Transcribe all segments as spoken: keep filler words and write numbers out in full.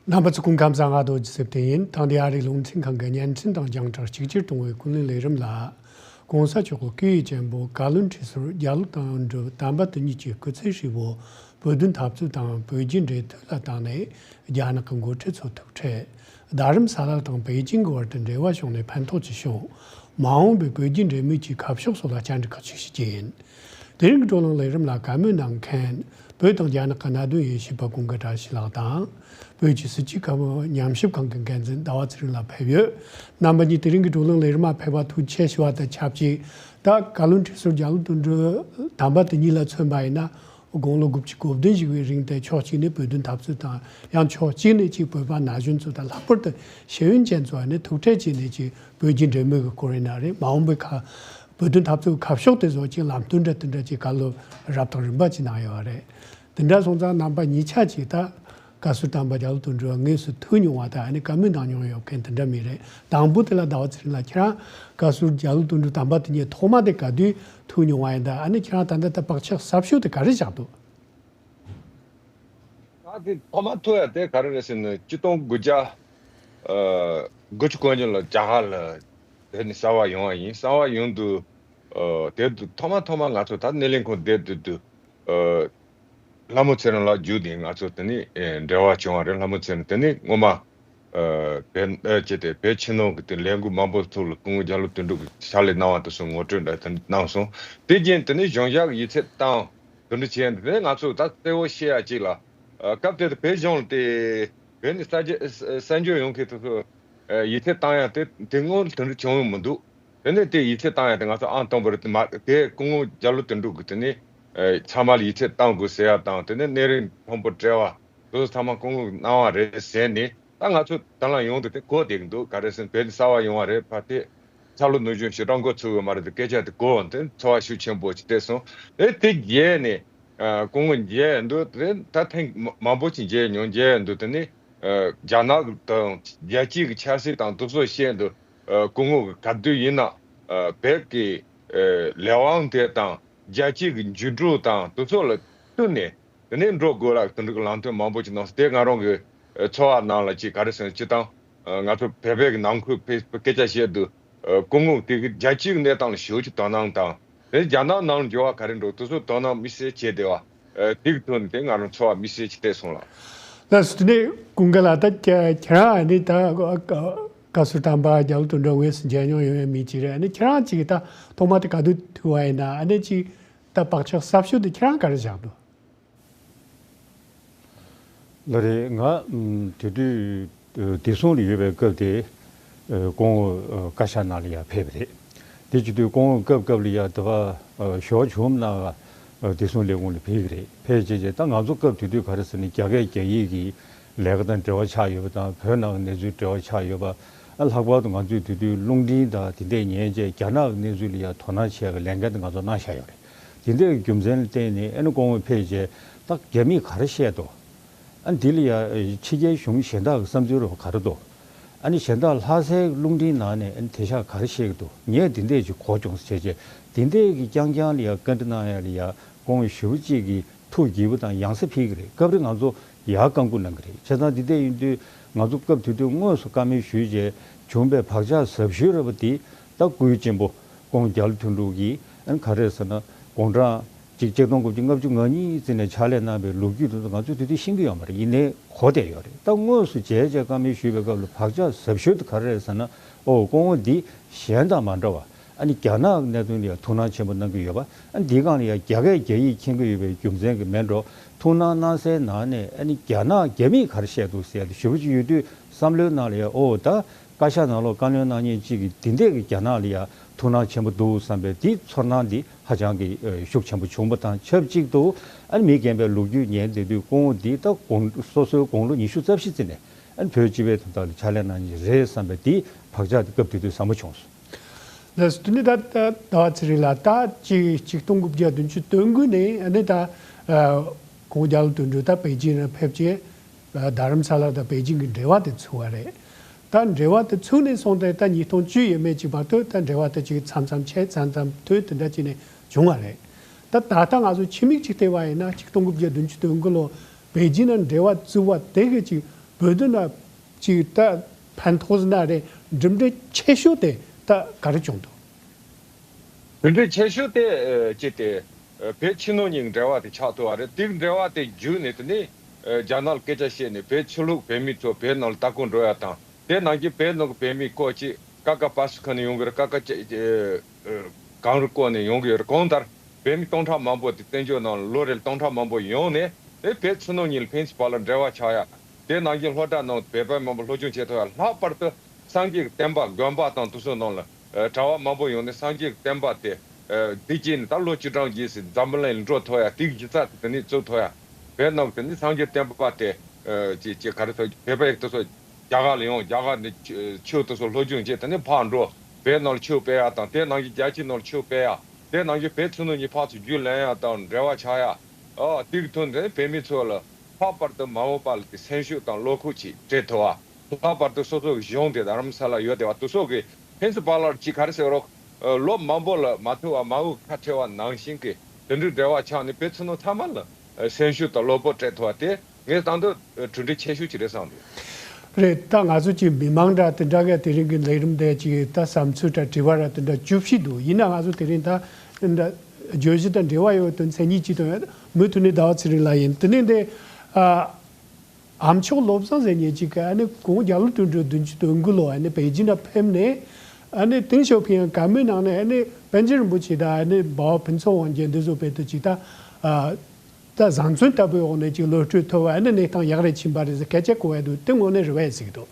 རྣམ་པ་ཚོ་སྐུ་ཁམས་བཟང་། ང་རྡོ་རྗེ་སེ་བརྟན་ཡིན། དེང་དུས་ཨ་རིའི་རླུང་འཕྲིན་ཁང་གི་བརྙན་འཕྲིན་དང་རྒྱང་བསྒྲགས་གཅིག་གྱུར་གཏོང་བའི་ཀུན་གླེང་ལས་རིམ་ལ། ༸གོང་ས་མཆོག་གི་སྐུའི་གཅེན་པོ་བཀའ་བློན་ཁྲི་ཟུར་རྒྱ་ལོ་དོན་གྲུབ་དམ་པ་དེ་ཉིད་ཀྱི་སྐུ་ཚེ་ཧྲིལ་པོ་བོད་དོན་འཐབ་རྩོད་དང་བོད་རྒྱའི་འབྲེལ་མཐུད་ལ་བཏང་ནས། རྒྱ་ནག་གི་འགོ་ཁྲིད་ཚོ་ཐུག་འཕྲད། རྡ་རམ་ས་ལ་དང་པེ་ཅིང་གི་བར་དུ་འབྲེལ་བ་བྱུང་ནས་ཕན་ཐོགས་ཅི་བྱུང་། མ་འོངས་པའི་བོད་རྒྱའི་འབྲེལ་མོལ་གྱི་ཁ་ཕྱོགས་སོགས་ལ་བཅར་འདྲི་ཁག་ཅིག་ཞུ་རྒྱུ་ཡིན། དེ་རིང་གི་བགྲོ་གླེང་ལས་རིམ་ལ་བཀའ་མོལ་གནང་མཁན། བོད་དང་རྒྱ་ནག་གི་གནད་དོན་དབྱེ་ཞིབ་པ་ཀུན་དགའ་བཀྲ་ཤིས་ལགས་དང་། བོད་ཀྱི་སྲིད་བྱུས་ཁ་པར་ཉམས་ཞིབ་ཁང་གི་འགན་འཛིན་ཟླ་བ་ཚེ་རིང་ལགས་ཕེབས་ཡོད། རྣམ་པ་གཉིས་དེ་རིང་གི་བགྲོ་གླེང་ལས་རིམ་མ་ཕེབས་པར་ཐུགས་རྗེ་ཆེ་ཞུ་བ་དང་ཆབས་ཅིག་ད་བཀའ་བློན་ཁྲི་ཟུར་རྒྱ་ལོ་དོན་གྲུབ་དམ་པ་དེ་ཉིད་ལ་མཚོན་པ་ཡིན་ན། དགུང་ལོ་དགུ་བཅུ་གོ་བདུན་བཞུགས་པའི་རིང་དེ་ཕྱོགས་གཅིག་ནས་བོད་དོན་འཐབ་རྩོད་དང་། ཡང་ཕྱོགས་གཅིག་ནས་ཅིག་བོད་པ་ན་གཞོན་ཚོ་དང་། ལྷག་པར་དུ་ཤེས་ཡོན་ཅན་ཚོ་ནས་ཐུག་འཕྲད་བྱས་ནས་ཅིག་བོད་རྒྱའི་འབྲེལ་མོལ་གྱི་སྐོར་ཡིན་ན་རེད། མ་འོངས་པའི་ཁ་བོད་དོན་འཐབ་རྩོད་ཁ་ཕྱོགས་དེ་བཟོ་ཅིག་ལམ་སྟོན་འདྲ་དེ་འདྲ་ཅིག་བཀའ་སློབ་རབ་དང་རིམ་པ་ཅིག་གནང་ཡོད་རེད། དེ་འདྲ་སོང་ཙང་རྣམ་པ་གཉིས་ཆ་ཅིག་ད་བཀའ་ཟུར་དམ་པ་རྒྱ་ལོ་དོན་གྲུབ་དངོས་སུ་ཐུག་མྱོང་བ་དང་། ཨ་ནི་བཀའ་མོལ་གནང་མྱོང་ཡོད་མཁན་དེ་འདྲ་མི་རེད། དང་པོ་དེ་ལ་ཟླ་བ་ཚེ་རིང་ལགས། ཁྱེད་རང་བཀའ་ཟུར་རྒྱ་ལོ་དོན་གྲུབ་དམ་པ་དེ་ཉིད་ཐོག་མ་དེ་ག་དུས་ཐུག་མྱོང་བ་ཡིན་དང་། ཨ་ནི་ཁྱེད་རང་ད་ལྟ་ད་བག་ཆགས་ཟབ་ཤོས་དེ་ག་རེ་བཞག་འདུག་ད་དེ་ཐོག་མ་ཐུག་ཡ་དེ་ག་རེ་རེད་ཟེར་ན། ཆིག་སྟོང་དགུ་བརྒྱ་ཨ་དགུ་བཅུ་གོ་གཉིས་ལ་རྒྱ་གར་ལ་བོད་ནས་གསར་པ་ཡོང་བ་ཡིན། གསར་པ་ཡོང་དུས་ཨ་དེ་དུས་ཐོག་མ་ཐོག་མ་ང་ཚོ་ད་སྣེ་ལེན་ཁང་བསྡད་དུས་དུས་ཨ་ལྷ་མོ་ཚེ་རིང་ལགས་བརྒྱུད་དེ་ང་ཚོ་དེ་ནས་ཨེ་འབྲེལ་བ་བྱུང་བ་རེད། ལྷ་མོ་ཚེ་རིང་དེ་ནས་སྔོན་མ་ཨ་བོད་ཨ་ཅེ་དེ་བོད་ཕྱི་ནང་གི་དེ་ལས་འགུལ་མང་པོ་ཐོག་ལ་སྐུ་ངོ་རྒྱ་ལོ་དོན་གྲུབ་ཀྱིས་ཕྱག་ལས་གནང་བ་དེ་ཚོ་ངོ་སྤྲོད་འདྲ་དེ་གནང་སོང་། དེ་རྗེས་དེ་ནས་གཞུང་ཞབས་ཀྱི་ཡིག་ཚད་བཏང་། དེ་འདྲ་བྱས་ནས་དེ་ནས་ང་ཚོ་ད་གསལ་བོ་ཤེས་ཡ་ཅིག་ལ། ཨ་སྐབས་དེ་དུས་བོད་གཞུང་ལ་དེ་བོད་ནས་གསར་འགྱུར་གསར་འགྱུར་ཡོང་མཁན་དེ་ཚོ་ཨ་ཡིག་ཚད་བཏང་ཡ་དེ་དེ་སྔོན་དེ་འདྲ་བྱུང་ཡོད་མི་འདུག་དེ་ནས་དེ་ཡིག་ཚད་བཏང་ཡ་དེ་ང་ཚོ་ཨང་དང་པོ་རེད། དེ་མ་དེ་སྐུ་ངོ་རྒྱ་ལོ་དོན་གྲུབ་ཀྱིས་དེ་ནས་ཨ་ཚང་མ་ལ་ཡིག་ཚད་བཏང་དགོས་ཟེར་ཡ་དང་། དེ་ནས་སྣེ་རིང་མཐོན་པོ་བྲལ་བ་དེ་ཚོ་ཚང་མ་སྐུ་ངོས་གནང་བ་རེད་ཟེར་ནས། ད་ང་ཚོ་ད་ལམ་ཡོང་དུས་དེ་གོ་བསྡད་ཀྱི་འདུག་ག་རེ་ཟེར་ན་བོད་ནས་གསར་པ་ཡོང་བ་རེད། ཕ་དེ་ཚ་ལུ་ནུས་གཞུང་ཞི་དྲག་འགོ་ཚུགས་ཡོད་མ་རེད། དེ་སྐད་ཆ་དེ་གོ་འོང་དེ་ཚོར་བ་ཤུགས་ཆེན་པོ་ཞིག་སླེབས་སོང་། ཨེ་དེ་རྗེས་ནས་ཨ་སྐུ་ངོ་མཇལ་འདུག་དེ་ད་ཐེངས་མ་མང་པོ་ཞིག་མཇལ་མྱོང་། མཇལ་འདུག་དེ་ནས་ཨ་རྒྱ་ནག་དང་རྒྱལ་སྤྱི་གི་ཆབ་སྲིད་དང་དེ་ཚོ་བཤད་འདུག་ཨ་སྐུ་ངོ་གིས་ག་དུས་ཡིན་ན་ཨ་བོད་ཀྱི་ཨ་ལས་དབང་དེ་དང་རྒྱལ་སྤྱི་གི་འགྱུར་འགྲོས་དང་དེ་ཚོ་ལ་བསྟུན་ནས། དེ་ནས་འགྲོ་དགོས་ལ་དེ་འདྲ་གི་ལམ་སྟོན་མང་པོ་ཅིག་གནང་སོང་། དེ་ང་རང་གི་ཨ་ཚོར་བ་ནང་ལ་ཅིག་ག་རེ་ཟེར་ན། སྤྱིར་བཏང་ཨ་ང་ཚོ་བོད་པའི་གི་ནང་ཁུལ་ཕེ་སྐད་ཆ་བཤད་དུས་ཨ་སྐུ་ངོ་དེ་གི་རྒྱལ་སྤྱིའི་གནས་སྟངས་ལ་ཞེ་པོ་ཅིག་དོ་སྣང་དང་། དེ་རྒྱ་ནག་ནང་ལ་འགྱུར་བ་ག་རེ་འགྲོ་དེ་ཚོ་དོ་སྣང་དམིགས་བསལ་བྱས་བསྡད་པ། ཨ་དེ་གི་ཐོག་ནས་དེ་ང་རང་ཚོར་བ་དམིགས་བསལ་ཅིག་སླེབས་སོང་ལགས། ལགས་སོ། དེ་ནས་ཀུན་དགའ་ལགས། ད་ཁྱེད་ཁྱེད་རང་ཨ་ནི་ད་བཀའ་ཟུར་དམ་པ་རྒྱ་ལོ་དོན་གྲུབ་དངོས་སུ་མཇལ་མྱོང་ཡོད་མཁན་མི་ཅིག་རེད། ཨ་ནི་ཁྱེད་རང་ཅིག་ད་ཐོག་མ་དེ་ག་དུས་ཐུག་པ་ཡིན་ན། ཨ་ནི་ཅིག་ད་བག་ཆགས་ཟབ་ཤོས་དེ་ཁྱེད་རང་ག་རེ་བཞག་འདུག་ལགས་རེད། ང་ཨམ་དེ་དུས་ཨ་བདེ་སྲུང་ལ་ཡོད་པའི་སྐབས་དེ་ཨ་སྐུ་ངོ་ཨ་བཀའ་ཤག་ནང་ལ་ཡར་ཕེབས་པ་རེད། དེ་བྱེད་དུས་སྐུ་ངོ་སྐབས་སྐབས་ལ་ཡར་དེ་བ་ཨ་ཞོར་བྱུང་ན་ཨ་བདེ་སྲུང་ལས་ཁུངས་ལ་ཕེབས་ཀྱི་རེད། ཕེབས་བྱས་རྗེས་ད་ང་ཚོ་སྐབས་དེ་དུས་ག་རེ་ཟེར་ན། རྒྱ་སྐད་རྒྱ་ཡིག་གི་ལས་ཀ་དང་འབྲེལ་བ་ཆགས་ཡོད་པ་དང་། བོད་ནང་གི་གནས་ཚུལ་འབྲེལ་བ་ཆགས་ཡོད་པ། ཨ་ལྷག་པར་དུ་ང་ཚོས་དེ་དུས་རླུང་འཕྲིན་དང་དེ་འདྲས་ཉན་བྱས་རྒྱ་ནག་གི་གནས་ཚུལ་ལ་ཡར་དོ་སྣང་བྱེད་ཡག་གི་ལས་འགན་དེ་ང་ཚོ་གནང་བཞག་ཡོད་རེད། དེ་འདྲའི་རྒྱུ་མཚན་ལ་བརྟེན་ནས་ཨ་ནི་སྐུ་ངོ་ཕེབས་རྗེས་ད་རྒྱ་མིས་ག་རེ་བཤད་འདུག་ཨ་འདི་ལ་ཡ་ཕྱི་རྒྱལ་གཞུང་གཞན་དག་གི་བསམ་ཚུལ་རོ་ག་རེ་འདུག་ཨ་ནི་གཞན་དག་ལྷ་སའི་རླུང་འཕྲིན་ནང་ནས་ཨ་ནི་དེང་སང་ག་རེ་བཤད་ཀྱི་འདུག་ངས་འདི་འདྲས་ཅིག་གོ་བྱུང་ཟེར་བྱས། འདི་འདྲས་ཀྱི་རྐྱང་རྐྱང་ལ་ཡ་བཀའ་འདྲི་གནང་ཡ་ལ་ཡ་སྐུ་ངོ་ཞེ་པོ་ཅིག་གིས་ཐུགས་དགྱེས་པོ་དང་ཡང་སེ་ཕུལ་གྱི་རེད། སྐབས་རེ་ང་ཚོ་ཡར་བཀའ་འགུག་གནང་གི་རེད། བྱས་ཙང་འདི་འདྲས་ཡིན་དུས་ང་ཚོ་སྐབས་དེ་དུས་དངོས་སུ་བཀའ་མོལ་ཞུས་རྗེས་བྱུང་བའི་བག་ཆགས་ཟབ་ཤོས་རེད་པ། འདི་ད་སྐུའི་གཅེན་པོ་སྐུ་ངོ་རྒྱ་ལོ་དོན་གྲུབ་ཀྱིས་ཨ་ནི་ག་རེ་ཟེར་ན། དགུང་གྲངས་གཅིག་ཆིག་སྟོང་དགུ་བརྒྱ་ལྔ་བཅུ་ང་གཉིས་ཙམ་ནས་ཕྱག་ལས་གནང་བའི་ལོ་རྒྱུས་དེ་ཚོ་ང་ཚོས་དེ་དུས་ཤེས་ཀྱི་ཡོད་མ་རེད། ཡིན་ནའི་གོ་བསྡད་ཡོད་རེད། ད་དངོས་སུ་མཇལ་བྱས་བཀའ་མོལ་ཞུས་པའི་སྐབས་ལ་བག་ཆགས་ཟབ་ཤོས་དེ་ག་རེ་རེད་ཟེར་ན། ཨོ་སྐུ་ངོ་འདི་གཞན་དང་མ་འདྲ་བ། ཨ་ནི་རྒྱ་ནག་གི་གནད་དོན་ལ་ཡང་ཐུགས་སྣང་ཆེན་པོ་གནང་གི་ཡོད་པ། ཨ་ནི་འདིའི་སྒང་ལ་ཡང་རྒྱ་སྐད་རྒྱ་ཡིག་མཁྱེན་གྱི་ཡོད་པའི་རྒྱུ་མཚན་གྱིས་མིན་འགྲོ། ཐུགས་སྣང་གནང་སའི་ནང་ནས་ཨ་ནི་རྒྱ་ནག་རྒྱ་མིས་ག་རེ་བཤད་འདུག་ཟེར་ཡ་དེ་ཞེ་པོ་ཅིག་ཡོད་དུས་བསམ་བློའི་ནང་ལ་ཡང་ཨོ་ད་བཀའ་ཤག་ནང་ལོགས་བཀའ་བློན་གནང་མཁན་གཅིག་གིས་འདི་འདྲས་ཀྱི་རྒྱ་ནག་ལ་ཡང་ཐུགས་སྣང་ཆེན་པོ་འདུག་བསམ་པའི་དེའི་ཚོར་སྣང་འདི་ཧ་ཅང་གི་ཨ་ཤུགས་ཆེན་པོ་བྱུང་བ་དང་ཆབས་ཅིག་ཏུ། ཨ་ནི་མི་རྒན་པའི་ལོ་རྒྱུས་ཉན་བསྡད་དུས་སྐུ་ངོ་འདི་ད་དགུང་སོ་སོའི་དགུང་ལོ་ཉི་ཤུ་རྩ་བཞི་ཙམ་ནས་ཨ་ནི་བོད་སྤྱི་པའི་དོན་དག་ལ་ཕྱག་ལས་གནང་མཁན་རེད་བསམ་པའི་དེའི་བག་ཆགས་དེ་སྐབས་དེ་དུས་ཟབ་མོ་བྱུང་སོང་། ལགས་སོ། དེ་ནས་ད་ད་ཟླ་བ་ཚེ་རིང་ལགས། ད་གཅིག་ཆིག་སྟོང་དགུ་བརྒྱ་བདུན་ཅུ་དོན་དགུ་ནས་ཨ་ནི་ད་ཨ་སྐུ་ངོ་རྒྱ་ལོ་དོན་གྲུབ་ད་པེ་ཅིན་ལ་ཕེབས་རྗེས། ཨ་རྡ་རམ་ས་ལ་དང་པེ་ཅིང་གི་འབྲེལ་བ་དེ་ཚུགས་པ་རེད། ད་འབྲེལ་བ་དེ་ཚུགས་ནས་བཟུང་སྟེ་ད་ཉིས་སྟོང་བཅུ་ཡས་མས་ཀྱི་བར་དུ་ད་འབྲེལ་བ་དེ་ཅིག་མཚམས་མཚམས་ཆད་མཚམས་མཚམས་མཐུད་དེ་འདྲ་བྱས་ནས་བྱུང་བ་རེད། ད་ད་ལྟ་ང་ཚོ་ཕྱི་མིག་ཅིག་བལྟས་པ་ཡིན་ན་ཆིག་སྟོང་དགུ་བརྒྱ་བདུན་ཅུ་དོན་དགུ་ལོ་པེ་ཅིང་ནང་འབྲེལ་བ་བཙུགས་པ་དེ་གི་ཅིག་ བོད་དོན་ལ་ཅིག་ད་ཕན་ཐོགས་ཟེར་ན་རེད། གྲུབ་འབྲས་ཆེ་ཤོས་དེ་ད་ག་རེ་བྱུང་འདུག། གྲུབ་འབྲས་ཆེ་ཤོས་དེ་ཨ་ཅིག་དེ་ཨ་བོད་ཕྱི་ནང་གཉིས་འབྲེལ་བ་དེ་ཆགས་ཐུབ་པ་རེད། དེ་འབྲེལ་བ་དེ་བརྒྱུད་ནས་དེ་ནས་ཨ་རྒྱ་ནག་ལ་སྐད་ཆ་བཤད་ནས་བོད་ཕྱི་ལོགས་བོད་མི་ཚོ་བོད་ནང་ལ་ལྟ་སྐོར་འགྲོ་ཡ་དང་། དེ་ནང་བཞིན་བོད་ནང་གི་བོད་མི་སྐོར་ཅིག་ཀ་ཀ་པ་སུ་ཁ་ནས་ཡོང་གི་རེད། ཀ་ཀ་ཅེ་ཨེ་ཨེ་གངས་རི་སྐོར་ནས་ཡོང་གི་ཡོད་རེད། གང་ལྟར་བོད་མི་སྟོང་ཕྲག་མང་པོ་དེ་བཙན་བྱོལ་ནང་ལོ་རེར་སྟོང་ཕྲག་མང་པོ་ཡོང་ནས་དེ་བོད་ཕྱི་ནང་གཉིས་ལ་ཕན་ཚུན་བར་ལ་འབྲེལ་བ་ཆགས་ཡ། དེ་ནང་བཞིན་སློབ་གྲྭ་ནང་བོད་པ་མང་པོ་སློབ་སྦྱོང་བྱེད་ཐུབ་ཡ། ལྷག་པར་དུ་སངས་རྒྱས་ཀྱི་བསྟན་པ་དགོན་པ་དང་དེ་ཚོ་ནང་ལ་ཨེ་གྲྭ་བ་མང་པོ་ཡོང་ནས་སངས་རྒྱས་ཀྱི་བསྟན་པ་དེ་ཨེ་བདེ་སྐྱིད་ནས་ད་ལོ་བཅུ་གྲངས་རྗེས་སུ་འཛམ་བུ་གླིང་ལ་འགྲོ་ཐུབ་ཡ། དེའི་གཞི་རྩ་དེ་ནས་བཙུགས་ཐུབ་ཡ། བོད་ནང་དེ་ནས་སངས་རྒྱས་བསྟན་པ་དེ་ཨེ་ཅིག་ཅིག་ག་རེ་ཐུབ་བོད་པ་ཡིག་དེ་ཚོ་རྒྱ་གར་ལ་ཡོང་། རྒྱ་གར་ནས་ཆོས་དེ་ཚོ་སློབ་སྦྱོང་བྱས། དེ་ནས་ཕར་འགྲོ། བོད་ནང་ལ་ཆོས་སྤེལ་ཡ་དང་། དེ་ནང་བཞིན་རྒྱལ་སྤྱིའི་ནང་ལ་ཆོས་སྤེལ་ཡ། དེ་ནང་བཞིན་བོད་ཕྱི་ནང་གཉིས་ཕར་ཚུར་རྒྱུས་ལོན་ཡ་དང་འབྲེལ་བ་ཆགས་ཡ། ཨ་དེ་གི་ཐོག་ནས་བོད་མི་ཚོ་ལ་ལྷག་པར་དུ་མ་འོངས་པ་ལ་དེ་སེམས་ཤུགས་དང་བློ་ཁོག་ཅིག་སྤྲད་ཐུབ་པ། ལྷག་པར་དུ་སོ་སོ་གི་གཞུང་དེ་རྡ་རམ་ས་ལ་ཡོད་བསྡད་པ་དེ་ཚོ་གི་ཕན་ཚུན་བར་ལ་ཅིག་ག་རེ་ཟེར་རོགས། ཨ་ལོ་མང་པོ་ལ་མ་ཐུག་པ་མ་འོངས་ཁ་བྲལ་བ་ནང་བཞིན་གི་དེ་འདྲའི་འབྲེལ་བ་ཆགས་ནས་བོད་ཕྱི་ནང་ཚང་མ་ལ་ཨ་སེམས་ཤུགས་དང་བློ་སྤོབས་སྤྲད་ཐུབ་པ་དེ་ངས་ད་དུང་གྲུབ་འབྲས་ཆེ་ཤོས་ཅིག་རེད་བསམ་འདུག། རེད། ད་ང་ཚོ་ཅིག་མི་མང་འདྲ་དེ་འདྲ་ག་དེ་རིང་གི་ལས་རིམ་དེ་ཅིག་ད་བསམ་ཚུལ་འདྲ་དྲི་བ་ར་དེ་འདྲ་བཅུ་བཞི་འདུག། ཡིན་ན་ང་ཚོ་དེ་རིང་ད་འདྲ་བརྗོད་གཞི་དང་འབྲེལ་བ་ཡོད་དོན་མཚན་ཉིད་ཅིག་དང་ཡོད། མུ་མཐུད་ནས་ཟླ་བ་ཚེ་རིང་ལགས་ཡིན། དེ་ནས་འདི་ཨ་ཨ་མཆོག་བློ་བཟང་ཟེར་མཁན་ཅིག་གིས་ཨ་ནི་གོང་རྒྱ་ལོ་དོན་གྲུབ་བདུན་ཅུ་དོན་དགུ་ལོ་ཨ་ནི་པེ་ཅིན་ལ་ཕེབས་ནས་ཨ་ནི་ཏེང་ཞའོ་ཕིང་བཀའ་མོལ་གནང་ནས་ཨ་ནི་པཎ་ཆེན་རིན་པོ་ཆེ་དང་ཨ་ནི་འབའ་བ་ཕུན་ཚོགས་དབང་རྒྱལ་འདི་ཚོ་བོད་དུ་ཅིག་ད་ཨ། ད་བཟང་བཙོན་ལྟ་བུའི་འོག་ནས་ཅིག་གློད་བཀྲོལ་ཐུབ་པ་ཨ་ནི་གནས་སྟངས་ཡག་རེ་ཕྱིན་པ་རེད་ཟེར་སྐད་ཆ་གོ་ཡ་འདུག། དེ་དངོས་གནས་རེད་པས་ཟེར་གྱི་འདུག།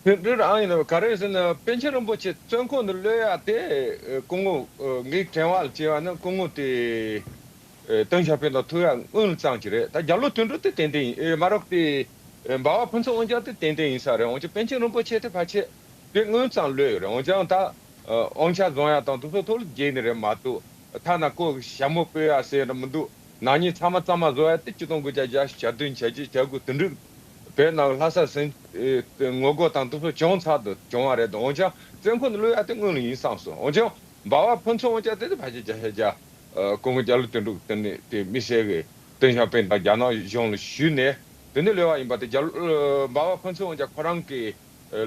ད་དེ་འདྲ་རང་ཡིན་ནོ་ག་རེ་ཟེར་ན་པཎ་ཆེན་རིན་པོ་ཆེ་བཙོན་ཁང་ནས་གློད་ཡ་དེ་སྐུ་ངོ་ངའི་དྲན་པ་ལ་བྱས་པ་ན་སྐུ་ངོ་དེ་ཏེང་ཞའོ་ཕིང་དང་ཐུག་ཡ་སྔོན་ལ་ཙམ་ཅིག་རེད། ད་རྒྱ་ལོ་དོན་གྲུབ་དེ་ཏན་ཏན་ཡིན། ཨེ་མ་རོགས་དེ་འབའ་བ་ཕུན་ཚོགས་དབང་རྒྱལ་དེ་ཏན་ཏན་ཡིན་ས་རེད། འོན་ཀྱང་པཎ་ཆེན་རིན་པོ་ཆེ་དེ་ཕལ་ཆེར་དེ་སྔོན་ཙམ་གློད་ཡོད་རེད། འོན་ཀྱང་ད་ཨ་དབང་ཆ་བཟུང་ཡ་དང་དེ་ཚོ་ཐོག་ལ་རྒྱལ་ནི་རེད་མ་གཏོགས། ཐ་ན་ཁོ་ཞྭ་མོ་སྤོས་ཡ་ཟེར་ནི་མི་འདུག། ནག་ཉེས་ཚང་མ་གཙང་མ་བཟོ་ཡ་དེ་ཆིག་སྟོང་དགུ་བརྒྱ་བརྒྱད་ཅུ་གྱ་བདུན་གྱ་བརྒྱད་གྱ་དགུ་དེ་འདྲའི་བོད་ནང་ལྷ་ས་ཟིན་ངོ་རྒོལ་དང་དེ་ཚོ་བྱུང་ཚར་དུ་བྱུང་བ་རེད་དང་། འོན་ཀྱང་བཙོན་ཁང་ནས་གློད་ཡ་དེ་སྔོན་ལ་ཡིན་བསམ་སོང་། འོན་ཀྱང་འབའ་བ་ཕུན་ཚོགས་དབང་རྒྱལ་དེ་དེ་ཕལ་ཆེར་བརྒྱ་ཆ་བརྒྱ་སྐུ་ངོ་རྒྱ་ལོ་དོན་གྲུབ་དེ་ནས་དེ་དམིགས་བསལ་གྱི་ཏེང་ཞའོ་ཕིང་དང་རྒྱ་ནག་གཞུང་ལ་ཞུས་ནས་དེ་ནས་གློད་པ་ཡིན་པ་དེ་རྒྱ་ལོ་འབའ་བ་ཕུན་ཚོགས་དབང་རྒྱལ་ཁོ་རང་གི་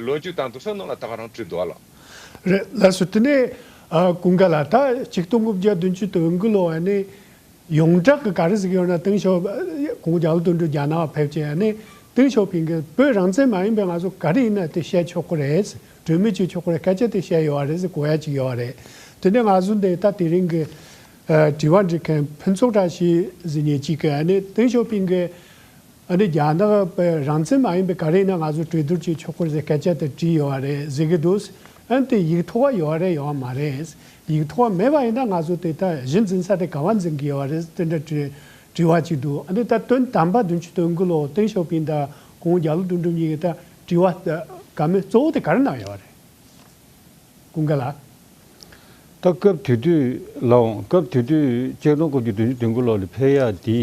ལོ་རྒྱུས་དང་དེ་ཚོ་ནང་ལ་ད་ག་རང་བྲིས་འདུག་ཨ་ལགས། རེད་ལགས་སོ། དེ་ནས་ཨ་ཀུན་དགའ་ལགས། ད་ཆིག་སྟོང་དགུ་བརྒྱ་བདུན་ཅུ་དོན་དགུ་ལོ་ཨ་ནི་ཡོངས་གྲགས་ཀྱི་ག་རེ་ཟེར་གྱི་ཡོད་ན་ཏེང་ཞའོ་ཕིང་གོང་རྒྱ་ལོ་དོན་གྲུབ་རྒྱ་ནག་ཕེབས་བྱས་ཨ་ནི་ཏེང་ཞའོ་ཕིང་གིས་བོད་རང་བཙན་མ་ཡིན་པའི་ང་ཚོ་ག་རེ་ཡིན་ན་དེ་བཤད་ཆོག་གི་རེད། གྲོས་མོལ་བྱེད་ཆོག་གི་རེད། སྐད་ཆ་དེ་བཤད་ཡོད་པ་རེད་ཟེར་གོ་ཡ་ཅིག་ཡོད་པ་རེད། དེ་ནས་ང་ཚོ་འདི་ད་དེ་རིང་གི་ཨ་དྲི་བ་འདྲི་མཁན་ཕུན་ཚོགས་བཀྲ་ཤིས་ཟེར་མཁན་ཅིག་གིས་ཨ་ནི་ཏེང་ཞའོ་ཕིང་གིས་ཨ་ནི་རྒྱ་ནག་པའི་རང་བཙན་མ་ཡིན་པའི་ག་རེ་ཡིན་ན་ང་ཚོ་གྲོས་བསྡུར་བྱེད་ཆོག་གི་རེད་ཟེར་སྐད་ཆ་དེ་བྲིས་ཡོད་པ་རེད་ཟེར་གྱི་འདུག། ཨ་ནི་དེ་ཡིག་ཐོག་པ་ཡོད་པ་རེད་ཡོད་པ་མ་རེད། ཡིག་ཐོག་པ་མེད་པ་ཡིན་ན་ང་ཚོ་དེ་ད་གཞི་འཛིན་ས་དེ་ག་པར་འཛིན་གྱི་ཡོད་པ་རེད། དེ་འདྲ་དྲི་དྲི་བ་ཅིག་འདུག། ཨ་ནི་ད་དོན་དམ་པ་བདུན་ཅུ་དོན་དགུ་ལོ་ཏེང་ཞའོ་ཕིང་དང་ཁོང་རྒྱ་ལོ་དོན་གྲུབ་གཉིས་ཀྱིས་ད་དྲི་བ་བཀའ་མོལ་གཙོ་བོ་དེ་ག་རེ་གནང་ཡོད་པ་རེད། ཀུན་དགའ་ལགས། ད་སྐབས་དེ་དུས་ལའང་སྐབས་དེ་དུས་ཆིག་སྟོང་དགུ་བརྒྱ་བདུན་ཅུ་དོན་དགུ་ལོ་ལ་ཕེབས་ཡག་དེ་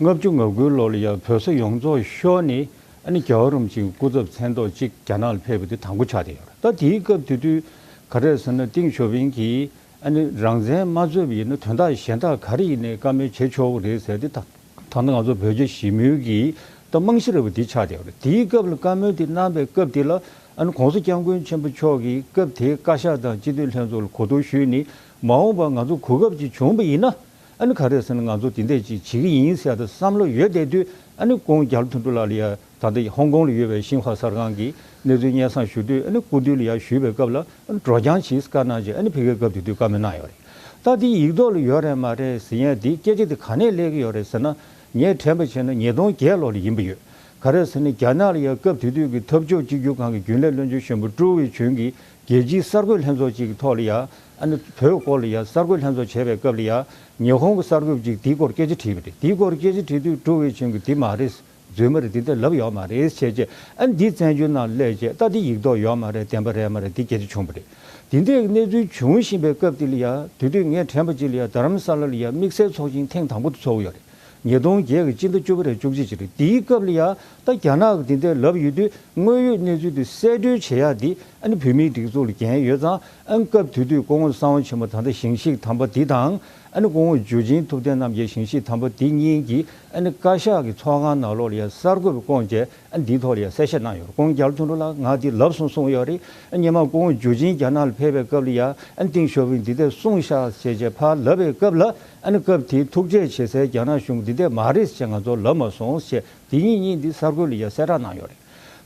ལྔ་བཅུ་ང་དགུ་ལོ་ལ་ཡང་བོད་ས་ཡོངས་རྫོགས་ཤོར་ནས་ཨ་ནི་རྒྱལ་བ་རིན་པོ་ཆེའི་སྐུ་ཚབ་མཚན་ཐོག་གཅིག་རྒྱ་ནག་ལ་ཕེབས་པ་དེ་དང་པོ་ཆགས་བསྡད་ཡོད་རེད། ད་དེའི་སྐབས་དེ་དུས་ག་རེ་ཟེར་ན་ཏེང་ཞའོ་ཕིང་གིས་ཨ་ནི་རང་བཙན་མ་རྩོད་པ་ཡིན་ན་དོན་དག་གཞན་དག་ག་རེ་ཡིན་ནའི་བཀའ་མོལ་བྱེད་ཆོག་གི་རེད་ཟེར་ཏེ་ད། ད་ལྟ་ང་ཚོ་བོད་རྒྱ་ཞི་མོལ་གྱི་ད་རྨང་གཞི་ར་བ་འདི་ཆགས་བསྡད་ཡོད་རེད། དེའི་སྐབས་ལ་བཀའ་མོལ་འདི་གནང་བའི་སྐབས་དེ་ལ་ཨ་ནི་གོང་ས་སྐྱབས་མགོན་ཆེན་པོ་མཆོག་གིས་སྐབས་དེའི་བཀའ་ཤག་དང་སྤྱི་འཐུས་ལྷན་ཚོགས་ལ་གོ་བསྡུར་ཞུས་ནས་མ་འོངས་པར་ང་ཚོ་གོ་སྐབས་ཅིག་བྱུང་བ་ཡིན་ན་ཨ་ནི་ག་རེ་ཟེར་ན་ང་ཚོ་འདི་འདྲས་ཅིག་བྱེད་ཀྱི་ཡིན་ཟེར་ཡ་དང་བསམ་བློ་ཡོད་བསྡད་དུས་ཨ་ནི་ཁོང་རྒྱ་ལོ་དོན་གྲུབ་ལགས་ལ་ཡ་ད་ལྟ་ཧོང་ཀོང་ལ་ཡོད་པའི་ཤིན་ཧྭ་གསར་ཁང་གི་གནས་ཚུལ་སྙན་སེང་ཞུ་དུས་ཨ་ནི་སྐུ་མདུན་ལ་ཡ་ཞུས་པའི་སྐབས་ལ་ཨ་ནི་འགྲོ་རྐྱང་གྱིས་བཀའ་གནང་རྗེས་ཨ་ནི་ཕ་གིར་སྐབས་དེ་དུས་བཀའ་མོལ་གནང་ཡོད་རེད། ད་དེ་ཡིག་ཐོག་ལ་ཡོད་རེད་མ་རེད་ཟེར་ཡས་དེ་སྐད་ཆ་དེ་ག་ནས་སླེབས་ཀྱི་ཡོད་རེད་ཟེར་ན་ངས་དྲན་པ་བྱས་ན་ཉིས་སྟོང་བརྒྱད་ལོ་ལ་ཡིན་པ་ཡོད། ག་རེ་ཟེར་ན་རྒྱ་ནག་ལ་ཡ་སྐབས་དེ་དུས་ཀྱི་འཐབ་ཕྱོགས་གཅིག་གྱུར་ཁང་གི་རྒྱུན་ལས་བློན་ཆེན་གཞོན་པ་ཀྲུའུ་ཝེ་ཆུན་གྱིས་རྒྱལ་སྤྱིའི་གསར་འགོད་ལྷན་ཚོགས་ཅིག་གི་ཐོག་ལ་ཡ་ཨ་ནི་བོད་སྐོར་ལ་ཡ་གསར་འགོད་ལྷན་ཚོགས་བྱས་པའི་སྐབས་ལ་ཡ་ཉི་ཧོང་གི་གསར་འགོད་པ་ཅིག་དེའི་སྐོར་སྐད་ཆ་དྲིས་པ་རེད། དེའི་སྐོར་སྐད་ཆ་དྲིས་དུས་ཀྲུའུ་ཝེ་ཆུན་གྱིས་དེ་མ་རེད། རྫུན་མ་རེད། དེ་འདྲ་ལབ་ཡོད་མ་རེད་བྱས་རྗེས་ཨ་ནི་འདི་བཙན་བྱོལ་ནང་སླེབས་རྗེས་ད་འདི་ཡིག་ཐོག་ཡོད་མ་རེད། བདེན་པ་རེད་མ་རེད་འདི་སྐད་ཆ་བྱུང་བ་རེད། དེ་འདྲའི་གནས་ཚུལ་བྱུང་བཞིན་པའི་སྐབས་དེ་ལ་ཡ་དེ་དུས་ངས་དྲན་པ་ཅིག་ལ་ཡ་རྡ་རམ་ས་ལ་ལ་ཡ་དམིགས་བསལ་ཚོགས་ཆེན་ཐེངས་དང་པོ་དེ་ཚོགས་ཡོད་རེད། ཉིས་སྟོང་བརྒྱད་ཀྱི་སྤྱི་ཟླ་བཅུ་པ་རེད། བཅུ་གཅིག་ཅིག་རེད། དེའི་སྐབས་ལ་ཡ་ད་རྒྱ་ནག་གི་དེ་འདྲའི་ལབ་ཡོད་དུས་དངོས་ཡོད་གནས་ཚུལ་དེ་གསལ་བཀྲོལ་བྱེད་ཡ་དེ་ཨ་ནི་བོད་མིའི་སྒྲིག་འཛུགས་ལ་འགན་ཡོད་ཙང་ཨ་ནི་སྐབས་དེ་དུས་སྐུ་ངོ་གསང་བ་ཆེན་པོ་ད་ལྟ་ཞིང་གཤེགས་དམ་པ་འདི་དང་། ཨ་ནི་སྐུ་ངོ་འཇུ་ཆེན་ཐུབ་བསྟན་རྣམ་རྒྱལ་ཞིང་གཤེགས་དམ་པ་དེ་གཉིས་ཀྱིས་ཨ་ནི་བཀའ་ཤག་གི་ཚོགས་ཁང་ནང་ལོགས་ལ་ཡང་གསར་འགོད་པ་བསྐོངས་བྱས་ཨ་ནི་འདིའི་ཐོག་ལ་ཡང་གསལ་བཤད་གནང་ཡོད་རེད། སྐུ་ངོ་རྒྱ་ལོ་དོན་གྲུབ་ལགས་ང་འདི་ལབ་སོང་གསུངས་ཡོད་རེད། ཨ་སྔོན་མ་སྐུ་ངོ་འཇུ་ཆེན་རྒྱ་ནག་ལ་ཕེབས་པའི་སྐབས་ལ་ཡང་ཨ་ནི་ཏེང་ཞའོ་ཕིང་འདི་འདྲས་གསུངས་ཤག་ཟེར་བྱས་ཕར་ལབ་པའི་སྐབས་ལ་ཨ་ནི་སྐབས་དེའི་ཐུག་འཕྲད་བྱེད་སའི་རྒྱ་ནག་གཞུང་འདི་འདྲས་མ་རེད་ཟེར་ང་ཚོར་ལབ་མ་སོང་ཟེར། དེ་གཉིས་གཉིས་འདི་གསར་འགོད་ལ་ཡང་གསལ་བསྒྲགས་གནང་ཡོད་རེད།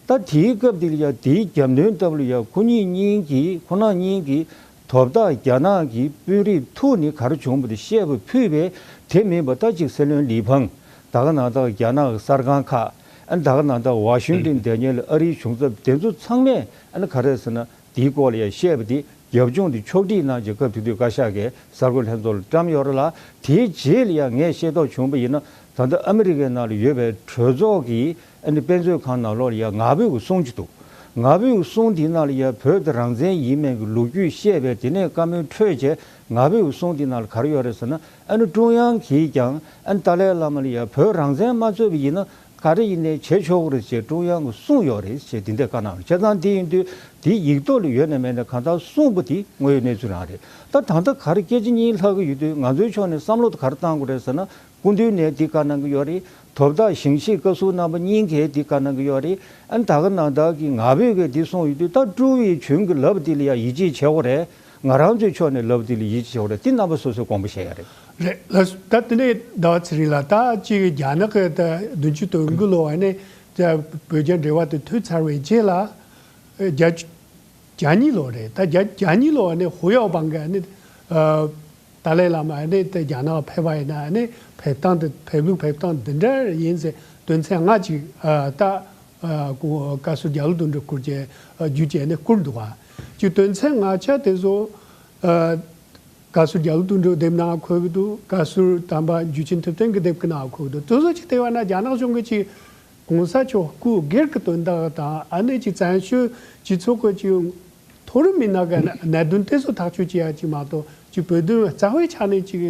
ད་དེའི་སྐབས་དེ་ལ་ཡང་དེའི་རྒྱབ་མདུན་ལྟ་བུ་ལ་ཡང་ཁོ་གཉིས་གཉིས་ཀྱིས་ཁོ་ན་གཉིས་ཀྱིས་དོ་བདག་རྒྱ་ནག་གི་དཔོན་རིགས་ཐུག་ནས་ག་རེ་བྱུང་བ་དེ་བཤད་པ་ཕུད་པས། དེ་མིན་པ་ད་ཅིག་སྲིད་བློན་ལི་ཕང་ད་ག་ནང་བདག་རྒྱ་ནག་གི་གསར་ཁང་ཁག་ཨ་ད་ག་ནང་བདག་ཝ་ཤིང་ཏན་བསྡད་མཁན་ལ་ཨ་རིའི་གཞུང་ཚབ་དེ་ཚོ་ཚང་མས་ཨ་ནི་ག་རེ་ཟེར་ན་དེའི་སྐོར་ལ་ཡང་བཤད་པ་དེ། རྒྱབ་ལྗོངས་དེ་ཕྱོགས་སྒྲིག་གནང་རྗེས་སྐབས་དེ་དུས་བཀའ་ཤག་གིས་གསར་འགོད་ལྷན་ཚོགས་ལ་བཀྲམ་ཡོད་རེད་ལ། དེའི་རྗེས་ལ་ཡང་ངས་ཤེས་རྟོགས་བྱུང་བ་ཡིན་ན་ད་ལྟ་ཨ་མི་རི་ཀའི་ནང་ལ་ཡོད་པའི་གྲོས་ཚོགས་ཀྱི་ཨ་ནི་དཔེ་མཛོད་ཁང་ནང་ལོགས་ལ་ཡང་ང་ཕོད་ཀྱི་གསུང་ཅིག་འདུག་ང་ཕོད་ཀྱི་གསུང་དེའི་ནང་ལ་ཡང་བོད་དེ་རང་བཙན་ཡིན་མིན་གྱི་ལོ་རྒྱུས་བཤད་པའི་དེ་ནས་བཀའ་མོལ་འཕྲོད་རྗེས་ང་ཕོད་ཀྱི་གསུང་དེའི་ནང་ལ་ག་རེ་ཡོད་རེད་ཟེར་ན་ཨ་ནི་ཀྲུང་དབྱང་གིས་ཀྱང་ཨ་ནི་ཏཱ་ལའི་བླ་མ་ལ་ཡང་བོད་རང་བཙན་མ་རྩོད་པ་ཡིན་ན། ག་རེ་ཡིན་ནའི་བྱེད་ཆོག་གི་རེད་ཅེས་ཀྲུང་དབྱང་གིས་གསུངས་ཡོད་རེད་ཅེས་དེ་འདྲ་བཀའ་གནང་བ་རེད། བྱས་ཙང་དེ་ཡིན་དུས་དེ་ཡིག་ཐོག་ལ་ཡོད་ན་མེད་ན་གང་ལྟར་གསུངས་པ་དེ་དངོས་ཡོད་གནས་ཚུལ་རང་རེད། ད་ད་ལྟ་ག་རེ་སྐད་ཆ་གཉིས་ལྷག་གི་ཡོད་དུས་ང་ཚོའི་ཕྱོགས་ནས་བསམ་བློ་དེ་ག་རེ་བཏང་དགོས་རེད་ཟེར་ན་སྐུ་མདུན་ནས་འདི་བཀའ་གནང་གི་ཡོད་རེད། དོ་བདག་ཞིང་གཤེགས་བཀའ་ཟུར་རྣམ་པ་གཉིས་ཀས་འདི་བཀའ་གནང་གི་ཡོད་རེད། ཨ་ནི་ད་ག་ནང་བདག་གིས་ང་ཕོད་ཀྱིས་འདི་གསུངས་ཡོད་དུས་ད་ཀྲུའུ་ཝེ་ཆུན་གྱིས་ལབ་པ་དེ་ལ་ཡང་ཡིད་ཆེས་བྱེད་དགོས་རེད། ང་རང་ཚོའི་ཕྱོགས་ནས་ལབ་དེ་ལ་ཡིད་ཆེས་བྱེད་དགོས་རེད། དེ་རྣམ་པ་སོ་སོས་དགོངས་པ་བཞེས་ཡ་རེད། རེད་ལགས། ད་དེ་ནས་ཟླ་བ་ཚེ་རིང་ལགས་ད་ཅིག་རྒྱ་ནག་གི་ད་བདུན་ཅུ་དོན་དགུ་ལོ་བ་ནས་ད་བོད་རྒྱ་འབྲེལ་བ་དེ་མཐུད་ཚར་བའི་རྗེས་ལ་རྒྱ་རྒྱ་གཉིས་ལོ་རེད། ད་རྒྱ་རྒྱ་གཉིས་ལོ་བ་ནས་ཧུའུ་ཡའོ་པང་གི་ནི་ཏཱ་ལའི་བླ་མ་ནི་ད་རྒྱ་ནག་ཕེབས་པ་ཡིན་ན་ནི་ཕེབས་སྟངས་དེ་ཕེབས་ལུགས་ཕེབས་སྟངས་འདི་འདྲ་ཡིན་ཟེར་དོན་ཚན་ལྔ་ཅིག་ད། ཨ་ཁོ་བཀའ་ཟུར་རྒྱ་ལོ་དོན་གྲུབ་སྐུ་རྒྱལ་ཨ་བརྒྱུད་བྱས་ནས་བསྐུར་འདུག་ག་ཅིག་དོན་ཚན་ལྔ་ཆ་དེ་ཚོ་ཨ་བཀའ་ཟུར་རྒྱ་ལོ་དོན་གྲུབ་དེབ་ནང་འཁོད་ཀྱི་འདུག་བཀའ་ཟུར་དམ་པ་འཇུ་ཆེན་ཐུབ་བསྟན་གྱི་དེབ་ཀྱི་ནང་འཁོད་ཀྱི་འདུག་དེ་ཚོ་ཅིག་བལྟས་པ་ན་རྒྱ་ནག་གཞུང་གིས་ཅིག་གོང་ས་མཆོག་སྐུ་སྒེར་གྱི་དོན་དག་དང་ཨ་ནི་ཅིག་བཙན་བྱོལ་སྤྱི་ཚོགས་ཀྱི་ཅིག་མཐོ་རིམ་མི་སྣ་གི་གནད་དོན་དེ་ཚོ་ཐག་གཅོད་བྱེད་ཡ་ཅིག་མ་གཏོགས་ཅིག་བོད་དོན་རྩ་བའི་ཆ་ནས་ཅིག་